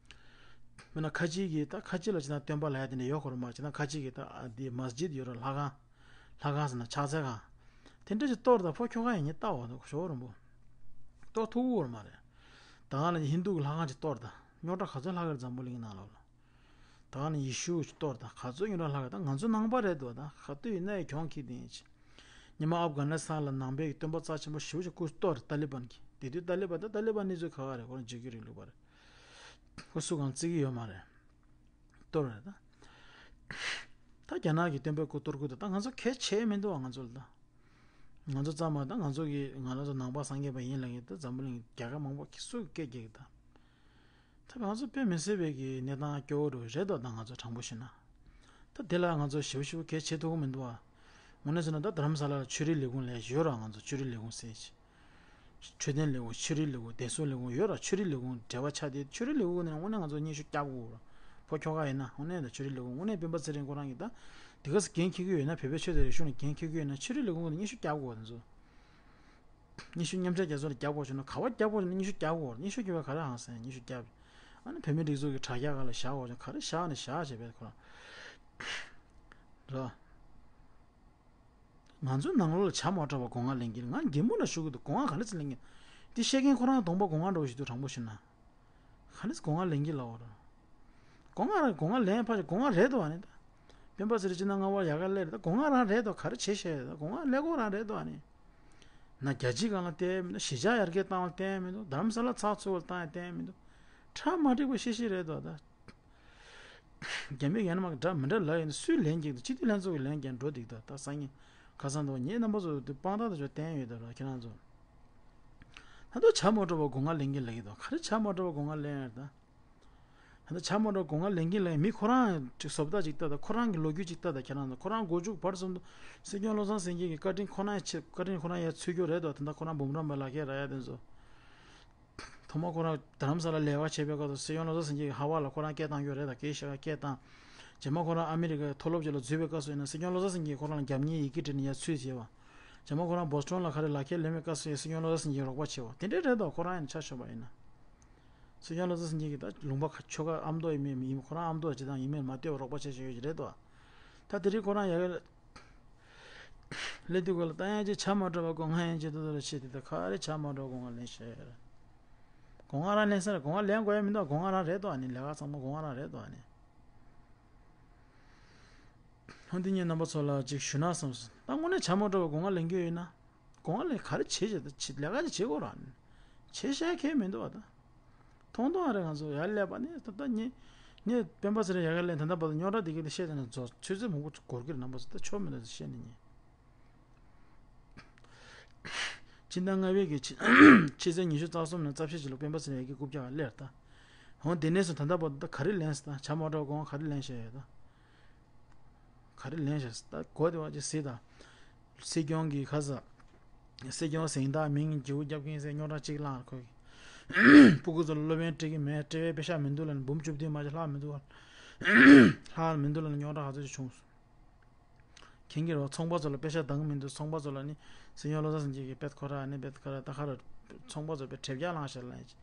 མིན་ན་ཁ་ཆེ་གི་ད་ཁ་ཆེ་ལ་ཅིག་ན་སྟོན་པ་ལབ་ཡ་དེ་འདྲ་ཡོད་ཁོ་ར་མ་ཅིག་ན་ཁ་ཆེ་གི་ད་ཨ་འདི་མ་སི་ཇིད་ཡོད་ར། ལྷ་ཁང་། ལྷ་ཁང་ཟེར་ན་ཕྱག་འཚལ་ཁང་། དེ་འདྲ་ཅིག་གཏོར་ད་ཕོ་ཁྱོ་ག་ཡིན་ཉིན་ལྟ་བ་ད་ཞོག་རིན་པོ། གཏོར་ཐུབ་ཀྱི་ཡོད་ར་མ་རེད། ད་ག་ལ་ཧིན་དུ་གི་ལྷ་ཁང་ཅིག་གཏོར་ད་རྙོག་དྲ་ག་ཚོད་ལྷག་གི་རེད་འཛམ་བུ་གླིང་གི་ནང་ལོགས་ལ། ད་ག་ནས་ཡེ་ཤུ་གཏོར་དང་ག་ཚོད་ཉོ་ར་ལྷག་ད་ང་ཚོ་ནང་པ་རེད་འདུག་ད་ག་དུས་ཡིན་ན་ཡང་གྱོང་ཁེ་དེ་ཡིན་ཅི། ཉི་མ་ཨབ་གྷ་ནི་སི་ཐན་ལ་ནང་པའི་གི་སྟོན་པ་རྩ་ཆེན་པོ་ཞེ་པོ་ཅིག་སྐུ་གཏོར་ཏཱ་ལི་བན་གྱི་དེ་དུས་ཏཱ་ལི་བན་ད་ཏཱ་ལི་བན་གནས་ཚུལ་ག་ག་རེད། ཁོ་རང་བརྗོད་ཀྱི་རིང་ལུགས་པ་རེད། ཁོ་སུ་གང་བརྩི་གི་ཡོད་མ་རེད། གཏོར་རེད་ད། ད་རྒྱ་ནག་གི་སྟོན་པའི་སྐུ་གཏོར་སྐུ་དང་ད་ང་ཚོ་གལ་ཆེ་མི་འདུག་བ་ང་ཚོ་ལ་ད། ང་ཚོ་ཙམ་མ་ད་ང་ཚོ་གི་ང་རང་ཚོ་ནང་པ་སངས་རྒྱས་པ་ཡིན་ལབ་མཁན་ད་འཛམ་བུ་གླིང་རྒྱལ་ཁབ་མང་པོ་སུ་གིས་སྐད་རྒྱག་གི་ད། ད་ང་ཚོ་དཔེ་མི་སྲིད་པའི་གི་གནས་སྟངས་སྐྱོ་བོ་རུ་རེད་དོ། ད་ང་ཚོ་དྲང་པོ་བཤད་ན། ད་དེ་ལ་ང་ཚོ་ཞེ་པོ་ཞེ་པོ་གལ་ཆེ་ཐུབ་ཀྱི་མི་འདུག་བ། དངོས་གནས་བྱས་ན་ད་རྡ་རམ་ས་ལ་ལ་ཆོས་རིག་ལས་ཁུངས་ལས་ཡོད་ར། ང་ཚོ་ཆོས་རིག་ལས་ཁུངས་ཟེར་ཞིག་འཕྲོད་བསྟེན་ལས་ཁུངས་ཆོས་རིག་ལས་ཁུངས་བདེ་སྲུང་ལས་ཁུངས་ཡོད་ར། ཆོས་རིག་ལས་ཁུངས་འབྲེལ་བ་ཆགས་ཏེ་ཆོས་རིག་ལས་ཁུངས་ནས་དངོས་གནས་ང་ཚོ་སྙན་ཞུ་རྒྱག་དགོས་ར། ཕོ་ཁྱོ་ག་ཡིན་ན་དངོས་གནས་ད་ཆོས་རིག་ལས་ཁུངས་དངོས་གནས་སྤེན་པ་ཚེ་རིང་ཁོ་རང་གིས་ད་དེ་ག་ས་འགན་འཁྱེར་གྱི་ཡོད་ན་བོད་པའི་ཆོས་དང་རིག་གཞུང་ལ་འགན་འཁྱེར་གྱི་ཡོད་ན་ཆོས་རིག་ལས་ཁུངས་ནས་སྙན་ཞུ་རྒྱག་དགོས་ར། དེ་ཚོ། སྙན་ཞུ་མཉམ་འབྲེལ་རྒྱལ་ཚོགས་ལ་རྒྱག་དགོས་བྱུང་ན། ག་བ་རྒྱག་དགོས་བྱུང་ན་སྙན་ཞུ་རྒྱག་དགོས། སྙན་ཞུ་རྒྱག་པའི་ག་རེ་ཧང་སང་། སྙན་ཞུ་རྒྱག་ཨ་ནི་བོད་མི་སྒྲིག་འཛུགས་ཀྱི་དྲ་རྒྱ་སྒང་ལ་བཞག་དགོས་བྱུང་། ག་རེ་བཞག་ནས་བཞག་བྱས་པས་ཁོ་རང་རེད། ང་ཚོའི་ནང་ལོགས་ལ་བྱ་མ་འགྲོ་བ་སྒོ་ང་ལེན་གྱིན། ང་རྒན་མོ་ལ་ཞུ་གི་འདུག་སྒོ་ང་ག་འདྲ་ཅིག་ལེན་གྱིན། འདི་བཤད་མཁན་ཁོ་རང་གདོང་པ་སྒོ་ང་འགྲོ་བ་ཞིག་འདུག་དྲང་པོ་ཞུ་ན། ག་འདྲ་སྒོ་ང་ལེན་གྱིན་ལབ་པ་རེད། སྒོ་ང་རང་སྒོ་ང་ལེན་ཕར་སྒོ་ང་རེད་དོ། ཨ་ནི་ད་སྤེན་པ་ཚེ་རིང་སྤྱི་ཟླ་ལྔ་པ་ཡག་ག་སླེབས་རེད། ད་སྒོ་ང་རང་རེད་དོ། ག་རེ་བྱེད་ཤེས་རེད། ད་སྒོ་ང་ལེན་ཁོ་རང་རེད་དོ། ཨ་ནི་ན་རྒྱལ་སྤྱིའི་སྒང་ལ་བལྟས་མི་འདུག་གཞིས་ཆགས་ཡར་རྒྱས་བཏང་བ་བལྟས་མི་འདུག་རྡ་རམ་ས་ལ་ཚགས་ཚུད་པ་བཏང་ཡ་བལྟས་མི་འདུག་གྲ་མ་འགྲིག་པ་ཤེས་ཤེས་རེད་དོ། ད་རྒྱ་མི་ཡང་ན་མ་འདྲ་མི་འདྲ་ལབ་ཡོད་ན་སུས་ལན་རྒྱག་འདུག་སྤྱི་འཐུས་ལྷན་ཚོགས་ཀྱི་ལན་རྒྱག་འགྲོ་འདུག་ད་ད་སང་ཉིན་ཁ་སང་དུ་ངས་རྣམ་པ་ཚོ་དུ་དཔང་རྟགས་དུ་ཆོག་བསྟན་ཡོད་ད་ར། ཁྱེད་རང་ཚོ་ད་དུང་བྱ་མ་འགྲོ་བ་སྒོ་ང་ལེན་གྱིན་ལབ་ཀྱི་འདུག་ག་རེ་བྱ་མ་འགྲོ་བ་སྒོ་ང་ལེན་ཡ་རེད་ད། ད་ལྟ་བྱ་མ་འགྲོ་སྒོ་ང་ལེན་གྱིན་ལབ་ཡ་མི་ཁོ་རང་ཅིག་བཟོ་ལྟ་ཅིག་ལྟ་ད། ཁོ་རང་གི་ལོ་རྒྱུས་ཅིག་ལྟ་ད། ཁྱེད་རང་ཚོ་ཁོ་རང་མགོ་མཇུག་བར་གསུམ་དུ་སྲིད་སྐྱོང་བློ་བཟང་སེང་གེ་གི་བཀའ་དྲིན་ཁོ་རང་ཡ་ཆེ། བཀའ་དྲིན་ཁོ་རང་ཡ་ཚུད་རྒྱུ་རེད་དོ། ད་ལྟ་ཁོ་རང་འབུམ་རམས་པ་ལག་ཁྱེར་རག་ཡ་དེ་ཚོ། ཐོག་མ་ཁོ་རང་རྡ་རམ་ས་ལ་ལས་ཀ་བྱེད་པའི་སྐབས་སུ་སྲིད་སྐྱོང་བློ་བཟང་སེང་གེ་གིས་ཧ་ཝ་ལ་ཁོ་རང་སྐད་བཏང་རྒྱུ་རེད་ད། སྐད་ཤ་སྐད་བཏང་། རྗེས་མ་ཁོ་རང་ཨ་མི་རི་ཀའི་མཐོ་སློབ་ཅིག་ལ་འཛུལ་བའི་སྐབས་སུ་ཡིན་ན་སྲིད་སྐྱོང་བློ་བཟང་སེང་གེས་ཁོ་རང་ལ་རྒྱབ་གཉེར་ཡི་གེ་བྲིས་ནས་ཡར་ཚུད་བྱས་པ། རྗེས་མ་ཁོ་རང་བོ་སི་ཊོན་ལ་ག་རེ་ལག་ཁྱེར་ལེན་པའི་སྐབས་སུ་ཡང་སྲིད་སྐྱོང་བློ་བཟང་སེང་གེས་རོགས་པ་བྱས་པ་དེ་འདྲའི་རེད་དོ། ཁོ་རང་ཡིན་ན་ཆ་མཆོད་པ་ཡིན་ན། སྲིད་སྐྱོང་བློ་བཟང་སེང་གེ་གིས་ད་ལུང་པ་ཁ་ཆོལ་ཁ་ཨ་མདོ་ཡིན་མིན་ཡིན། ཁོ་རང་ཨ་མདོ་ཅིག་དང་ཡིན་མིན་མ་ལྟོས་པར་རོགས་པ་བྱེད་བཞིན་ཡོད་ཀྱི་རེད་དོ། ད་དེ་རིང་ཁོ་རང་ཡ་གི་ལ་སླེབས་དུས་སྐབས་ལ་ད་ཡང་ཅིག་བྱ་མ་འགྲོ་བ་སྒོ་ང་ཡན་ཆད་དུ་དུ་ལ་བྱེད་དེ། ད་ག་རེ་བྱ་མ་འགྲོ་སྒོ་ང་ལེན་ཤེས་རེད། སྒོ་ང་རང་ལེན་ས་རེད། སྒོ་ང་ལེན་དགོས་ཡ་མི་འདུག་སྒོ་ང་རང་རེད་དོ། ཨ་ནི་ལས་ཀ་ཚང་མ་སྒོ་ང་རང་རེད་དོ། ཨ་ནི་ཧོན་དེ་ཉིད་རྣམ་པ་ཚོ་ལ་ཅིག་ཞུ་ན་བསམ་སོང་། ད་དངོས་གནས་བྱ་མ་འགྲོ་བ་སྒོ་ང་ལེན་རྒྱུ་ཡོད་ན། སྒོ་ང་ལེན་ག་རེ་བྱེད་བྱེད་ད་བྱེད་ལས་ཀ་ཅིག་བྱེད་དགོས་ར། བྱེད་ཤེས་མཁན་མི་འདུག་བ་ད། མཐོང་མཐོང་རེད། ང་ཚོ་ཡར་སླེབས་པ་ནི་ད་ལྟ་ངས་ངས་སྤེན་པ་ཚེ་རིང་ཡར་ག་སླེབས་ད་ལྟ་བར་དུ་རྙོག་དྲ་འདི་ག་ལ་བཤད་ད་ནས་རྫོགས་ཚོད་ཚོད་མང་པོ་འགོར་གི་རེད། རྣམ་པ་ཚོ་ད་ཆོ་མི་འདུག་བཤད་ནས་ཉན། སྤྱི་ཟླ་ལྔ་པའི་གི་ཕྱི་ཕྱི་ཚེས་ཉི་ཤུ་རྩ་གསུམ་ནས་རྩ་བཞི་བཅུ་ལ་སྤེན་པ་ཚེ་རིང་ཡ་གི་རྐུབ་བཀྱག་སླེབས་ད། འོ་དེ་ནས་བཟུང་ད་ལྟ་བར་དུ་ད་ག་རེ་ལེན་ཟེར། ད་བྱ་མ་འགྲོ་སྒོ་ང་ག་རེ་ལེན་བཞག་ཡོད་ད། ག་རེ་ལེན་བཞག་ད་གོ་དེ་བ་ཅི་ཟེར་ད། སྲིད་སྐྱོང་གི་ཁ་ས། སྲིད་སྐྱོང་གཟེངས་རྟགས་མིང་བརྗེ་པོ་རྒྱབ་མཁན་ཟེར་རྙོག་དྲ་གཅིག་བསླངས། ཁོ་གི་སྤུ་གུ་ཚོ་ལ་སློབ་ཡོན་སྤྲད་ཀྱི་མེད། སྤྲད་པའི་པེ་ཤག་མི་འདུག་ལབ་ནས་འབུམ་བཅུ་བདུན་མ་གཏོགས་ལྷག་མི་འདུག་ལྷག་མི་འདུག་ལབ་ནས་རྙོག་དྲ་ག་ཚོད་ཅིག་བྱུང་སོང་། མཁྱེན་གྱི་རེད་བ། ཚོང་པ་ཚོ་ལ་པེ་ཤག་འདང་མི་འདུག་ཚོང་པ་ཚོ་ལ་ནི་སྲིད་སྐྱོང་བློ་བཟང་སེང་གེ་གིས་དཔེ་ཁོ་ར་ནི་དཔེ་ཁོ་ར་ད་ཁ་ར་ཚོང་པ་ཚོ་དཔེ་དྲེལ་རྒྱག་ལངས་ཤག་ལབ་ཡ་ཅིག་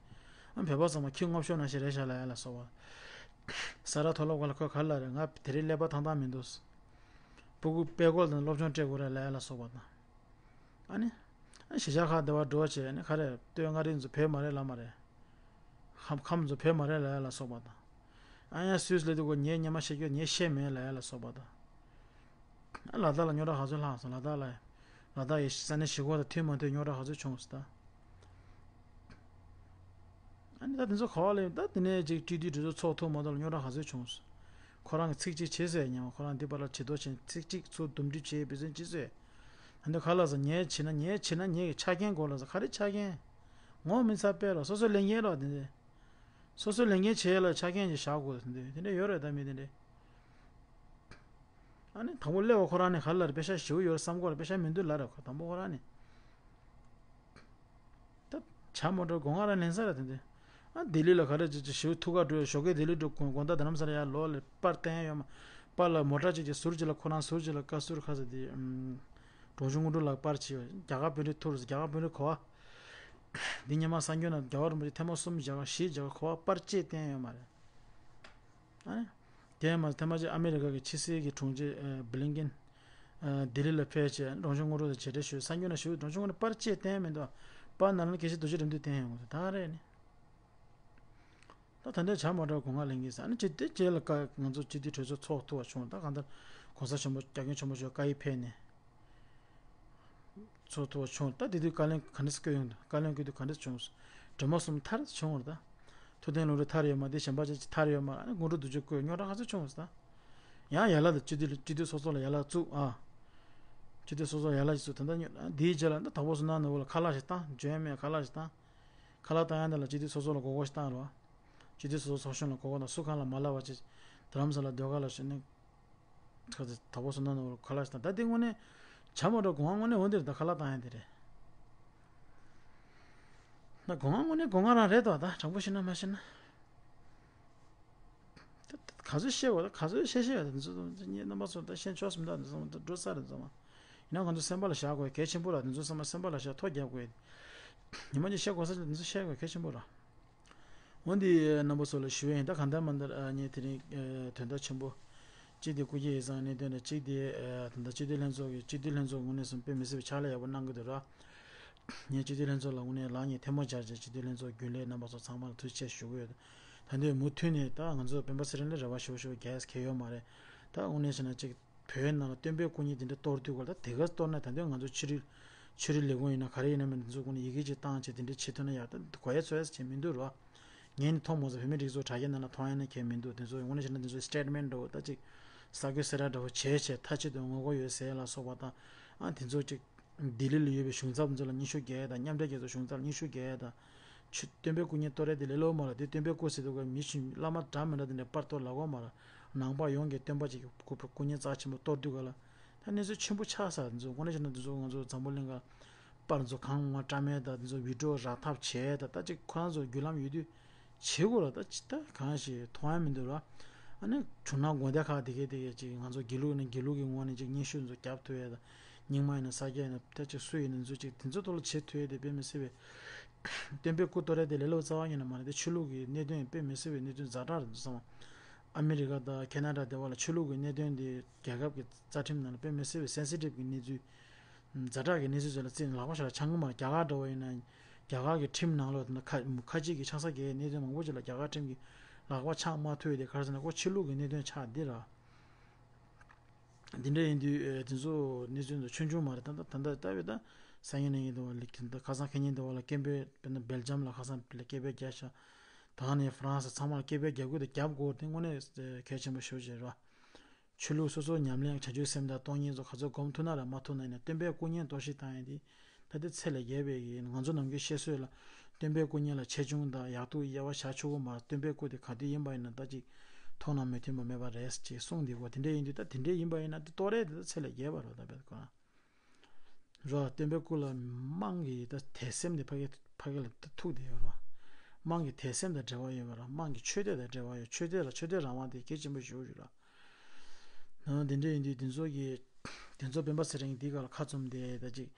ཨ་བོད་པ་ཚང་མ་ཁྱི་རྔོག་ཤོར་ནང་བཞིན་རེད་ཤག་ལབ་ཡ་ལ་སོགས་པ། ས་རཱ་མཐོ་སློབ་སྒང་ལ་ཁོས་ག་རེ་ལབ་རེད། ང་དེ་རིང་ཀླད་པ་ཐང་ཐང་མི་འདུག་སྤུ་གུ་དཔེ་སྐོར་དང་སློབ་སྦྱོང་སྤྲད་དགོས་རེད་ལབ་ཡ་ལ་སོགས་པ་དང་། ཨ་ནི། ཨ་གཞིས་ཆགས་ཁག་འདི་བར་འགྲོ་བྱས་ནས་ག་རེ་སྟོད་མངའ་རིས་ཚོ་བོད་མ་རེད་ལབ་མ་རེད། ཁམས་ཁམས་ཚོ་བོད་མ་རེད་ལབ་ཡ་ལ་སོགས་པ་དང་། ཨ་ཡ་སུད་སི་སླེབས་དུས་ཀོ་ངས་སྔོན་མ་བཤད་རྒྱུ་ངས་བཤད་མེད་ལབ་ཡ་ལ་སོགས་པ་དང་། ཨ་ལ་དྭགས་ལ་རྙོག་དྲ་ག་ཚོད་ལྷག་སོང་། ལ་དྭགས་ལ། ལ་དྭགས་ཡི་ས་གནས་གཞིས་ཁོངས་དང་མཐུན་མ་མཐུན་རྙོག་དྲ་ག་ཚོད་བྱུང་སོང་ད། ཨ་ནི་ད་དེ་ཚོ་ག་བ་ལས་ད་དེ་ནས་ཅིག་སྤྱི་འཐུས་གྲོས་ཚོགས་ཚོགས་ཐུབ་མ་ཐུབ་ལ་རྙོག་དྲ་ག་ཚོད་བྱུང་སོང་། ཁོ་རང་གི་ཚིག་གཅིག་བྱས་ཟེར་ཉན་པ། ཁོ་རང་འདི་པར་ལ་བྱེད་དོ་བྱས་ཚིག་གཅིག་ཚུར་འདུམ་འགྲིག་བྱས་བེད་སྤྱོད་བྱས་ཟེར། ཨ་ནི་ཁ་ལག་ཟ་ངས་བྱེད་ན་ངས་བྱེད་ན་ངས་ཀྱི་ཆ་རྐྱེན་དགོས་ལ་ཟ། ག་རེ་ཆ་རྐྱེན། ངོ་མི་ཚ་པས་རོ། སོ་སོའི་ལས་འགན་རོ་དེ་འདྲས། སོ་སོའི་ལས་འགན་བྱེད་ཡ་ལ་ཆ་རྐྱེན་ཅིག་བཞག་དགོས་དེ་འདྲས་དེ་འདྲས་ཡོད་རེད་ད་མི་དེ་འདྲས། ཨ་ནི་དང་པོ་སླེབས་པ་ཁོ་རང་ནས་ག་རེ་ལབ་རེད། པེ་ཤག་ཞེ་པོ་ཡོད་རེད་བསམ་གོ་རེད། པེ་ཤག་མི་འདུག་ལབ་རེད་ཁོ་དང་པོ་ཁོ་རང་ནས། ད་བྱ་མ་འགྲོ་སྒོ་ང་རང་ལེན་ས་རེད་དེ་འདྲ། ཨ་ལྡི་ལི་ལ་ག་རེ་ཅིག་ཅིག་ཞེ་པོ་ཐུགས་ཁ་འགྲོ་ཡ། ཞོགས་ཀས་ལྡི་ལི་འགྲོ་དགོང་དགོང་དག་རྡ་རམ་ས་ལ་ཡར་ལོག་ལ་པར་བསྟན་ཡ་ཡོད་མ། པར་ལ་མོ་ཊ་ཅིག་ཅིག་ཟུར་ཅིག་ལ་ཁོ་རང་ཟུར་ཅིག་ལ་བཀའ་ཟུར་ཁ་ས་དེ་ཨམ། འབྲོང་ཆུང་དངོས་གྲུབ་ལགས་པར་བྱས་ཡོད། རྒྱ་གར་དཔོན་རིགས་ཐུར་རྒྱ་གར་དཔོན་རིགས་གོ་བ། འདི་སྔོན་མ་གསར་འགོད་ནང་རྒྱལ་བ་རིན་པོ་ཆེ་ཐེངས་མ་གསུམ་བཞག་བཞི་བཞག་གོ་བ་པར་ཅིག་བསྟན་ཡོད་མ་རེད། ཨ་ནི། དེ་མ་ཐེངས་མ་ཅིག་ཨ་མེ་རི་ཀ་གི་ཕྱི་སྲིད་ཀྱི་དྲུང་ཆེ་ཨ་བྷི་ལིན་ཀིན། ཨ་ལྡི་ལི་ལ་ཕེབས་བྱས་འབྲོང་ཆུང་དངོས་གྲུབ་དང་མཇལ་འཕྲད་ཞུས། གསར་འགྱུར་ནང་ཞུས། འབྲོང་ཆུང་དངོས་གྲུབ་པར་ཅིག་བསྟན་མི་འདུག་པར་ནང་ལ་གལ་སྲིད་རྡོ་རྗེ་རིན་པོ་ཆེ་བསྟན་ཡོང་གི་འདུག་ད་རེད་ནི། ད་ད་ལྟའི་བྱ་མ་འགྲོ་སྒོ་ང་ལེན་གྱི་ཟེར། ཨ་ནི་ཅི་སྟེ་རྗེས་ལ་ཀ་ང་ཚོ་སྤྱི་འཐུས་གྲོས་ཚོགས་ཚོགས་ཐུབ་པ་བྱུང་། ད་གང་ལྟར་གོང་ས་ཆེན་པོ་སྐྱབས་མགོན་ཆེན་པོ་མཆོག་བཀའ་ཡིག་ཕེབས་ནས། ཚོགས་ཐུབ་པ་བྱུང་། ད་དེ་དུས་བཀའ་བློན་ག་འདྲས་བསྐོས་ཡོང་འདུག་བཀའ་བློན་བསྐོས་དུས་ག་འདྲས་བྱུང་སོང་། སྒྲོལ་མ་གསུམ་མཐར་བྱུང་བ་རེད་ད། ཐུབ་བསྟན་ལུང་རིགས་མཐར་ཡོད་མ་རེད། གཞན་པ་ཅིག་མཐར་ཡོད་མ་རེད། ཨ་ནི་དངོས་གྲུབ་རྡོ་རྗེ་བསྐོས། རྙོག་དྲ་ག་ཚོད་བྱུང་སོང་ད། ཡང་ཡན་ལག་དང་སྤྱི་འཐུས་སྤྱི་འཐུས་སོ་སོ་ལ་ཡན་ལག་བཙུགས་ཨ། སྤྱི་འཐུས་སོ་སོ་ལ་ཡན་ལག་ཅིག་བཙུགས། ད་ལྟ་རྙོག་དེའི་རྗེས་ལ་ད་དྭགས་པོ་བསོད་ནམས་ནོར་བུ་ལ་ཁ་ལག་ཞིག་བཏང་། འཇོན་མེད་ཁ་ལག་ཞིག་བཏང་། ཁ་ལག་བཏང་ཡ་འདི་ལ་སྤྱི་འཐུས་སོ་སོ་ལ་མགོ་སྐོར་ཞིག་བཏང་རོགས། སྤྱི་འཐུས་སོ་སོ་ཚོགས་གཞོན་ལ་མགོ་སྐོར་དང་སུ་གང་ལ་མ་ལབ་པ་ཅིག་རྡ་རམ་ས་ལ་སྡོད་ག་ལ་ཞུ་ནས། ཁ་ཚ་དྭགས་པོ་བསོད་ནམས་ནོར་བུ་ཁ་ལག་ཞིག་བཏང་། ད་འདི་དངོས་གནས་བྱ་མ་འགྲོ་སྒོ་ང་དངོས་གནས་འོ་འདིར་ད་ཁ་ལག་བཏང་ཡ་འདི་རེད། ད་སྒོ་ང་དངོས་གནས་སྒོ་ང་རང་རེད་དོ། ད་དྲང་པོ་བཤད་ན་མ་བཤད་ན། ད་ད་ག་ཚོད་བཤད་དགོས། ད་ག་ཚོད་བཤད་བཤད་ཡོད། ད་འདི་ཚོ་ངའི་རྣམ་པ་ཚོ་ད་ཤེས་ཆོག་སུ་མི་འདུག་འདི་ཚོ་ད་འགྲོ་ས་རེད་ཚང་མ། ཡིན་ན་ང་ཚོ་སེམས་པ་ལ་བཞག་དགོས་གལ་ཆེན་པོ་ར། འདི་ཚོ་ཚང་མ་སེམས་པ་ལ་བཞག་ཐོ་རྒྱབ་དགོས། ཉི་མ་གཅིག་བཤད་དགོས་ས་ཆ་འདི་ཚོ་བཤད་དགོས་གལ་ཆེན་པོ་ར། འོན་ཏེ་རྣམ་པ་ཚོ་ལ་ཞུ་ཡ་ཡིན། ད་གང་ལྟར་མ་ལྟར་ཨ་ངས་དེ་རིང་ཨ་དོན་དག་ཆེན་པོ། གཅིག་དེ་སྐུ་སྐྱེ་ཡིག་ཚང་གནད་དོན་དང་། གཅིག་དེ་ཨ་ད་ལྟ་སྤྱི་འཐུས་ལྷན་ཚོགས་ཀྱི་སྤྱི་འཐུས་ལྷན་ཚོགས་ངོས་ནས་སོང་དཔེ་མི་སྲིད་པའི་ཕྱག་ལས་ཡག་པོ་གནང་གི་འདུག་ར། ངས་སྤྱི་འཐུས་ལྷན་ཚོགས་ལ་དངོས་གནས་ལག་གཉིས་ཐལ་མོ་སྦྱར་བྱས་སྤྱི་འཐུས་ལྷན་ཚོགས་རྒྱུན་ལས་རྣམ་པ་ཚོ་ཚང་མ་ལ་ཐུགས་རྗེ་ཆེ་ཞུ་གི་ཡོད། ད་དུང་མུ་མཐུད་ནས་ད་ང་ཚོ་སྤེན་པ་ཚེ་རིང་ལ་རེ་བ་ཞུ་ཞུ་རྒྱག་ཡས་གང་ཡང་ཡོད་མ་རེད། ད་དངོས་གནས་བྱས་ན་གཅིག་བོད་ནང་ལ་སྟོན་པའི་སྐུ་བརྙན་དེ་འདྲ་གཏོར་དུས་སྐབས་ལ། ད་དེ་ག་གཏོར་ན་ད་དུང་ང་ཚོ་ཆོས་རིག་ཆོས་རིག་ལས་ཁུངས་ཡིན་ན་ག་རེ་ཡིན་ན་མིན་ན། དེ་ཚོ་ཀུན་ནས་ཡི་གེ་ཅིག་བཏང་བྱས་དེ་འདྲ་བྱེད་ཐུབ་ན་ཡག། ད་གོ་ཡ་ཚོར་ཡ་ཟེར་བྱས་མི་འདུག་རོ། ངས་ནི་མཐོང་མ་སོང་། བོད་མི་རིགས་ཚོ་དྲ་རྒྱའི་ནང་ལ་མཐོང་ཡ་ན་གང་ཡང་མི་འདུག་དེ་ཚོ་དངོས་གནས་བྱས་ན་དེ་ཚོ་སི་ཊེཊ་མེནཊ་འདྲ་བོ་ད་ཅིག་ས་རྒོད་སེར་ར་འདྲ་བོ་བྱས་བྱས་མཐའ་གཅིག་ཏུ་ངོ་རྒོལ་ཡོད་ཟེར་ལ་སོགས་པ་དང་། ཨ་དེ་ཚོ་ཅིག་ལྡི་ལི་ལ་ཡོད་པའི་གཞུང་ཚབ་ཚོ་ལ་སྙན་ཞུ་རྒྱག་ཡ་དང་། མཉམ་འབྲེལ་རྒྱལ་ཚོགས་གཞུང་ཚབ་ལ་སྙན་ཞུ་རྒྱག་ཡ་དང་། ཆུ་སྟོན་པའི་སྐུ་བརྙན་གཏོར་ཡ་དེ་ལས་སླ་པོ་མ་རེད། དེ་སྟོན་པའི་སྐུ་ཟེར་དུས་སྐབས་མི་ཞིག་བླ་མ་འདྲ་མི་འདྲ་དེ་འདྲ་པར་གཏོར་ལབ་ཀྱི་ཡོད་མ་རེད། ནང་པ་ཡོངས་ཀྱི་སྟོན་པ་ཅིག་གི་སྐུ་སྐུ་བརྙན་རྩ་ཆེན་པོ་གཏོར་དུས་སྐབས་ལ། ད་གནས་ཚུལ་ཆེན་པོ་ཆགས་ས་འདི་ཚོ་དངོས་གནས་བྱས་ན་འདི་ཚོ་ང་ཚོ་འཛམ་བུ་གླིང་ག་པར་ཚོ་གང་ངོ་བཀྲ་མེད་དང་འདི་ཚོ་བི་ཌི་ཡོ་རག་ཐབས་བྱས་དང་། ད་ཅིག་ཁོ་རང་ཚོ་བརྒྱུད་ལམ་ཡོད་དུས་བྱེད་དགོས་ར། ད་ཅི་ད་གང་ཞིག་མཐོང་ཡ་མི་འདུག་ར། ཨ་ནི་བྱུང་ན་དགོན་སྡེ་ཁག་དེ་གའི་དེ་གའི་ཅིག་ང་ཚོ་དགེ་ལུགས་ཡིན་ན་དགེ་ལུགས་ཀྱི་ངོས་ནས་ཅིག་སྙན་ཞུ་ཚོ་རྒྱབ་ཐུབ་ཡ་དང་། རྙིང་མ་ཡིན་ན་ས་སྐྱ་ཡིན་ན། ད་ཅིག་སུ་ཡིན་ན་ཚོ་ཅིག་དེ་ཚོ་ཐོག་ལ་བྱེད་ཐུབ་ཡ་དེ་དཔེ་མི་སྲིད་པའི། སྟོན་པའི་སྐུ་གཏོར་ཡ་དེ་ལས་སླ་པོ་རྩ་བ་ཉིད་ནས་མ་རེད། དེ་ཆོས་ལུགས་ཀྱི་གནད་དོན་དཔེ་མི་སྲིད་པའི་གནད་དོན་ཛ་དྲག་རེད་འདུག་བསམ། ཨ་མི་རི་ཀ་དང་ཁེ་ན་ཌ་དེ་བ་ལ་ཆོས་ལུགས་ཀྱི་གནད་དོན་དེ་རྒྱལ་ཁབ་ཀྱི་རྩ་ཁྲིམས་ནང་ལ་དཔེ་མི་སྲིད་པའི་སེན་སི་ཊིབ་ཀྱི་གནས་ཚུལ། ཛ་དྲག་གི་གནས་ཚུལ་ཚོ་ལ་བརྩིས་ནས་ལག་པ་ཞེ་དྲག་འཆང་གི་མ་རེད། རྒྱ་གར་འདྲ་བོ་ཡིན་ན་རྒྱ་གར་གྱི་ཁྲིམས་ནང་ལོགས་དེ་ན་ཁ་ཁ་ཅིག་གིས་འཆང་ས་གི་གནད་དོན་མང་པོ་ཅིག་ལ་རྒྱ་གར་ཁྲིམས་ཀྱིས་ལག་པ་འཆང་མ་ཐུབ་ཡ་དེ་ག་རེ་ཟེར་ན་ཁོ་ཆོས་ལུགས་ཀྱི་གནད་དོན་ཆགས་འདི་ར། འདི་འདྲ་ཡིན་དུས་ཨེ་དེ་ཚོ་གནས་ཚུལ་འདི་ཆུང་ཆུང་མ་རེད། ད་ལྟ་ད་ལྟ་ལྟ་བུའི་ད་སང་ཉིན་གནངས་ཉིན་དུ་བ་ལ་ད་ཁ་སང་ཁ་ཉིན་དུ་བ་ལ་སྐད་འབོད་དཔེར་ན་སྦེལ་ཇམ་ལ་ཁ་སང་སྐད་འབོད་རྒྱག་ཤག་ད་ནི་ཧྥ་རན་སི་ཚང་མ་ལ་སྐད་འབོད་རྒྱག་དགོས་དང་རྒྱབ་དགོས། དེ་དངོས་གནས་གལ་ཆེན་པོ་ཞེ་པོ་ཅིག་རེད་བ། ཆོས་ལུགས་སོ་སོའི་ཉམས་ལེན་བྱང་ཆུབ་སེམས་དང་སྟོང་ཉིད་ཚོ་ག་ཚོད་སྒོམ་ཐུབ་ན་ར་མ་ཐུབ་ན་ཡིན་ན་སྟོན་པའི་སྐུ་བརྙན་གཏོར་བཤིག་བཏང་ཡ་དེ། ད་དེ་ཚད་ལས་བརྒལ་བའི་ཡིན། ང་ཚོ་ནམ་རྒྱུན་བཤད་སྲོལ་ལ། སྟོན་པའི་སྐུ་བརྙན་ལ་ཆེ་ཆུང་དང་ཡག་སྡུག་དབྱེ་བ་བྱ་ཆོག་གི་མ་རེད། སྟོན་པའི་སྐུ་དེ་ག་དུས་ཡིན་པ་ཡིན་ན་ད་ཅིག་མཐོང་ན་མི་མཐུན་པ་མེད་པ་རེད་ཅེས་གསུངས་འདུག་གོ། དེ་འདྲ་ཡིན་དུས་ད་དེ་འདྲ་ཡིན་པ་ཡིན་ན་དེ་གཏོར་ཡ་དེ་ད་ཚད་ལས་བརྒལ་བ་རེད། ད་བེད་ཁོ་རང་རོ། སྟོན་པའི་སྐུ་ལ་དམངས་ཀྱི་ད་དད་སེམས་དེ་ཕ་གི་ཕ་གི་ལ་ད་ཐུག་བསྡད་ཡོད་རོ། དམངས་ཀྱི་དད་སེམས་དང་འབྲེལ་བ་ཡོད་པ་ར། དམངས་ཀྱི་ཆོས་དད་དང་འབྲེལ་བ་ཡོད། ཆོས་དད་ལ་ཆོས་དད་རང་དབང་དེ་གལ་ཆེན་པོ་ཞེ་པོ་ཅིག་ར། ནང་དེ་འདྲ་ཡིན་དུས་དེ་ཚོ་གི་དེ་ཚོ་སྤེན་པ་ཚེ་རིང་འདི་ག་ལ་ཁ་བཙུམ་བསྡད་ད་ཅིག་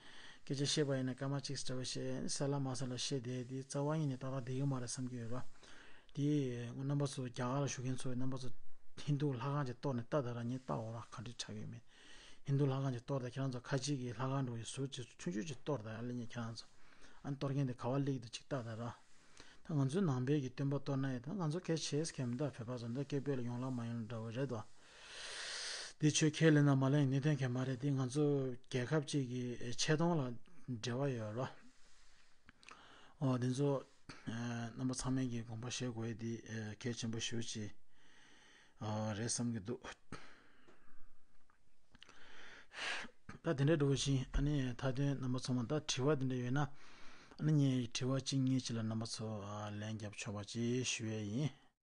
སྐད་ཆ་བཤད་པ་ཡིན་ན་སྐར་མ་གཅིག་འདྲ་བོ་བཤད། གསལ་ལ་མ་གསལ་ལ་བཤད་བསྡད་དེ་རྩ་བ་ཉིད་ནས་ཏག་ཏག་བསྡད་ཀྱི་མ་རེད་བསམ་གྱི་ཡོད་ར། དེ་རྣམ་པ་ཚོ་རྒྱ་གར་ལ་བཞུགས་མཁན་ཚོ་རྣམ་པ་ཚོ་ཧིན་དུ་ལྷ་ཁང་ཅིག་གཏོར་ནས་ལྟ་ད་ར། ངས་ལྟ་འོ་ར་ག་འདྲ་ཆགས་ཡོད་མེད། ཧིན་དུ་ལྷ་ཁང་ཅིག་གཏོར་ད། ཁྱེད་རང་ཚོ་ཁ་ཅིག་གི་ལྷ་ཁང་འགྲོ་བའི་ཟུར་ཅིག་ཆུང་ཆུང་ཅིག་གཏོར་ད་ཨ་ལེ། ངས་ཁྱེད་རང་ཚོ་ཨ་གཏོར་མཁན་དེ་ག་བ་སླེབས་འདུག་ཅིག་ལྟ་ད་ར། ད་ང་ཚོའི་ནང་པའི་གི་སྟོན་པ་གཏོར་ན་ཡང་ད་ང་ཚོ་གལ་ཆེ་ས་གལ་མི་འདུག་བོད་པ་ཚོ་འདི་སྐད་འབོད་ལ་ཡོང་ལ་མ་ཡོང་ལ་འདྲ་བོ་རེད་དོ། འདི་ཆོས་ཁས་ལེན་ན་མ་ལེན་གནད་དོན་གལ་མ་རེད། འདི་ང་ཚོ་རྒྱལ་ཁབ་ཅིག་གི་ཆེ་མཐོང་ལ་འབྲེལ་བ་ཡོད་རོ། ཨོ་འདི་ཚོ་རྣམ་པ་ཚང་མས་ཀྱི་དགོངས་པ་བཞེས་དགོས་ཡ་འདི་གལ་ཆེན་པོ་ཞེ་པོ་ཅིག་རེད་བསམ་གྱི་འདུག་ད་དེ་འདྲ་འགྲོ་བཞིན་ཨ་ནི་མཐའ་དོན་རྣམ་པ་ཚང་མ་ད་དྲི་བ་དེ་འདྲ་ཡོད་ན་ཨ་ནི་ངས་དྲི་བ་གཅིག་གཉིས་ཅིག་ལ་རྣམ་པ་ཚོ་ལན་རྒྱབ་ཆོག་པ་ཅིག་ཞུ་ཡས་ཡིན།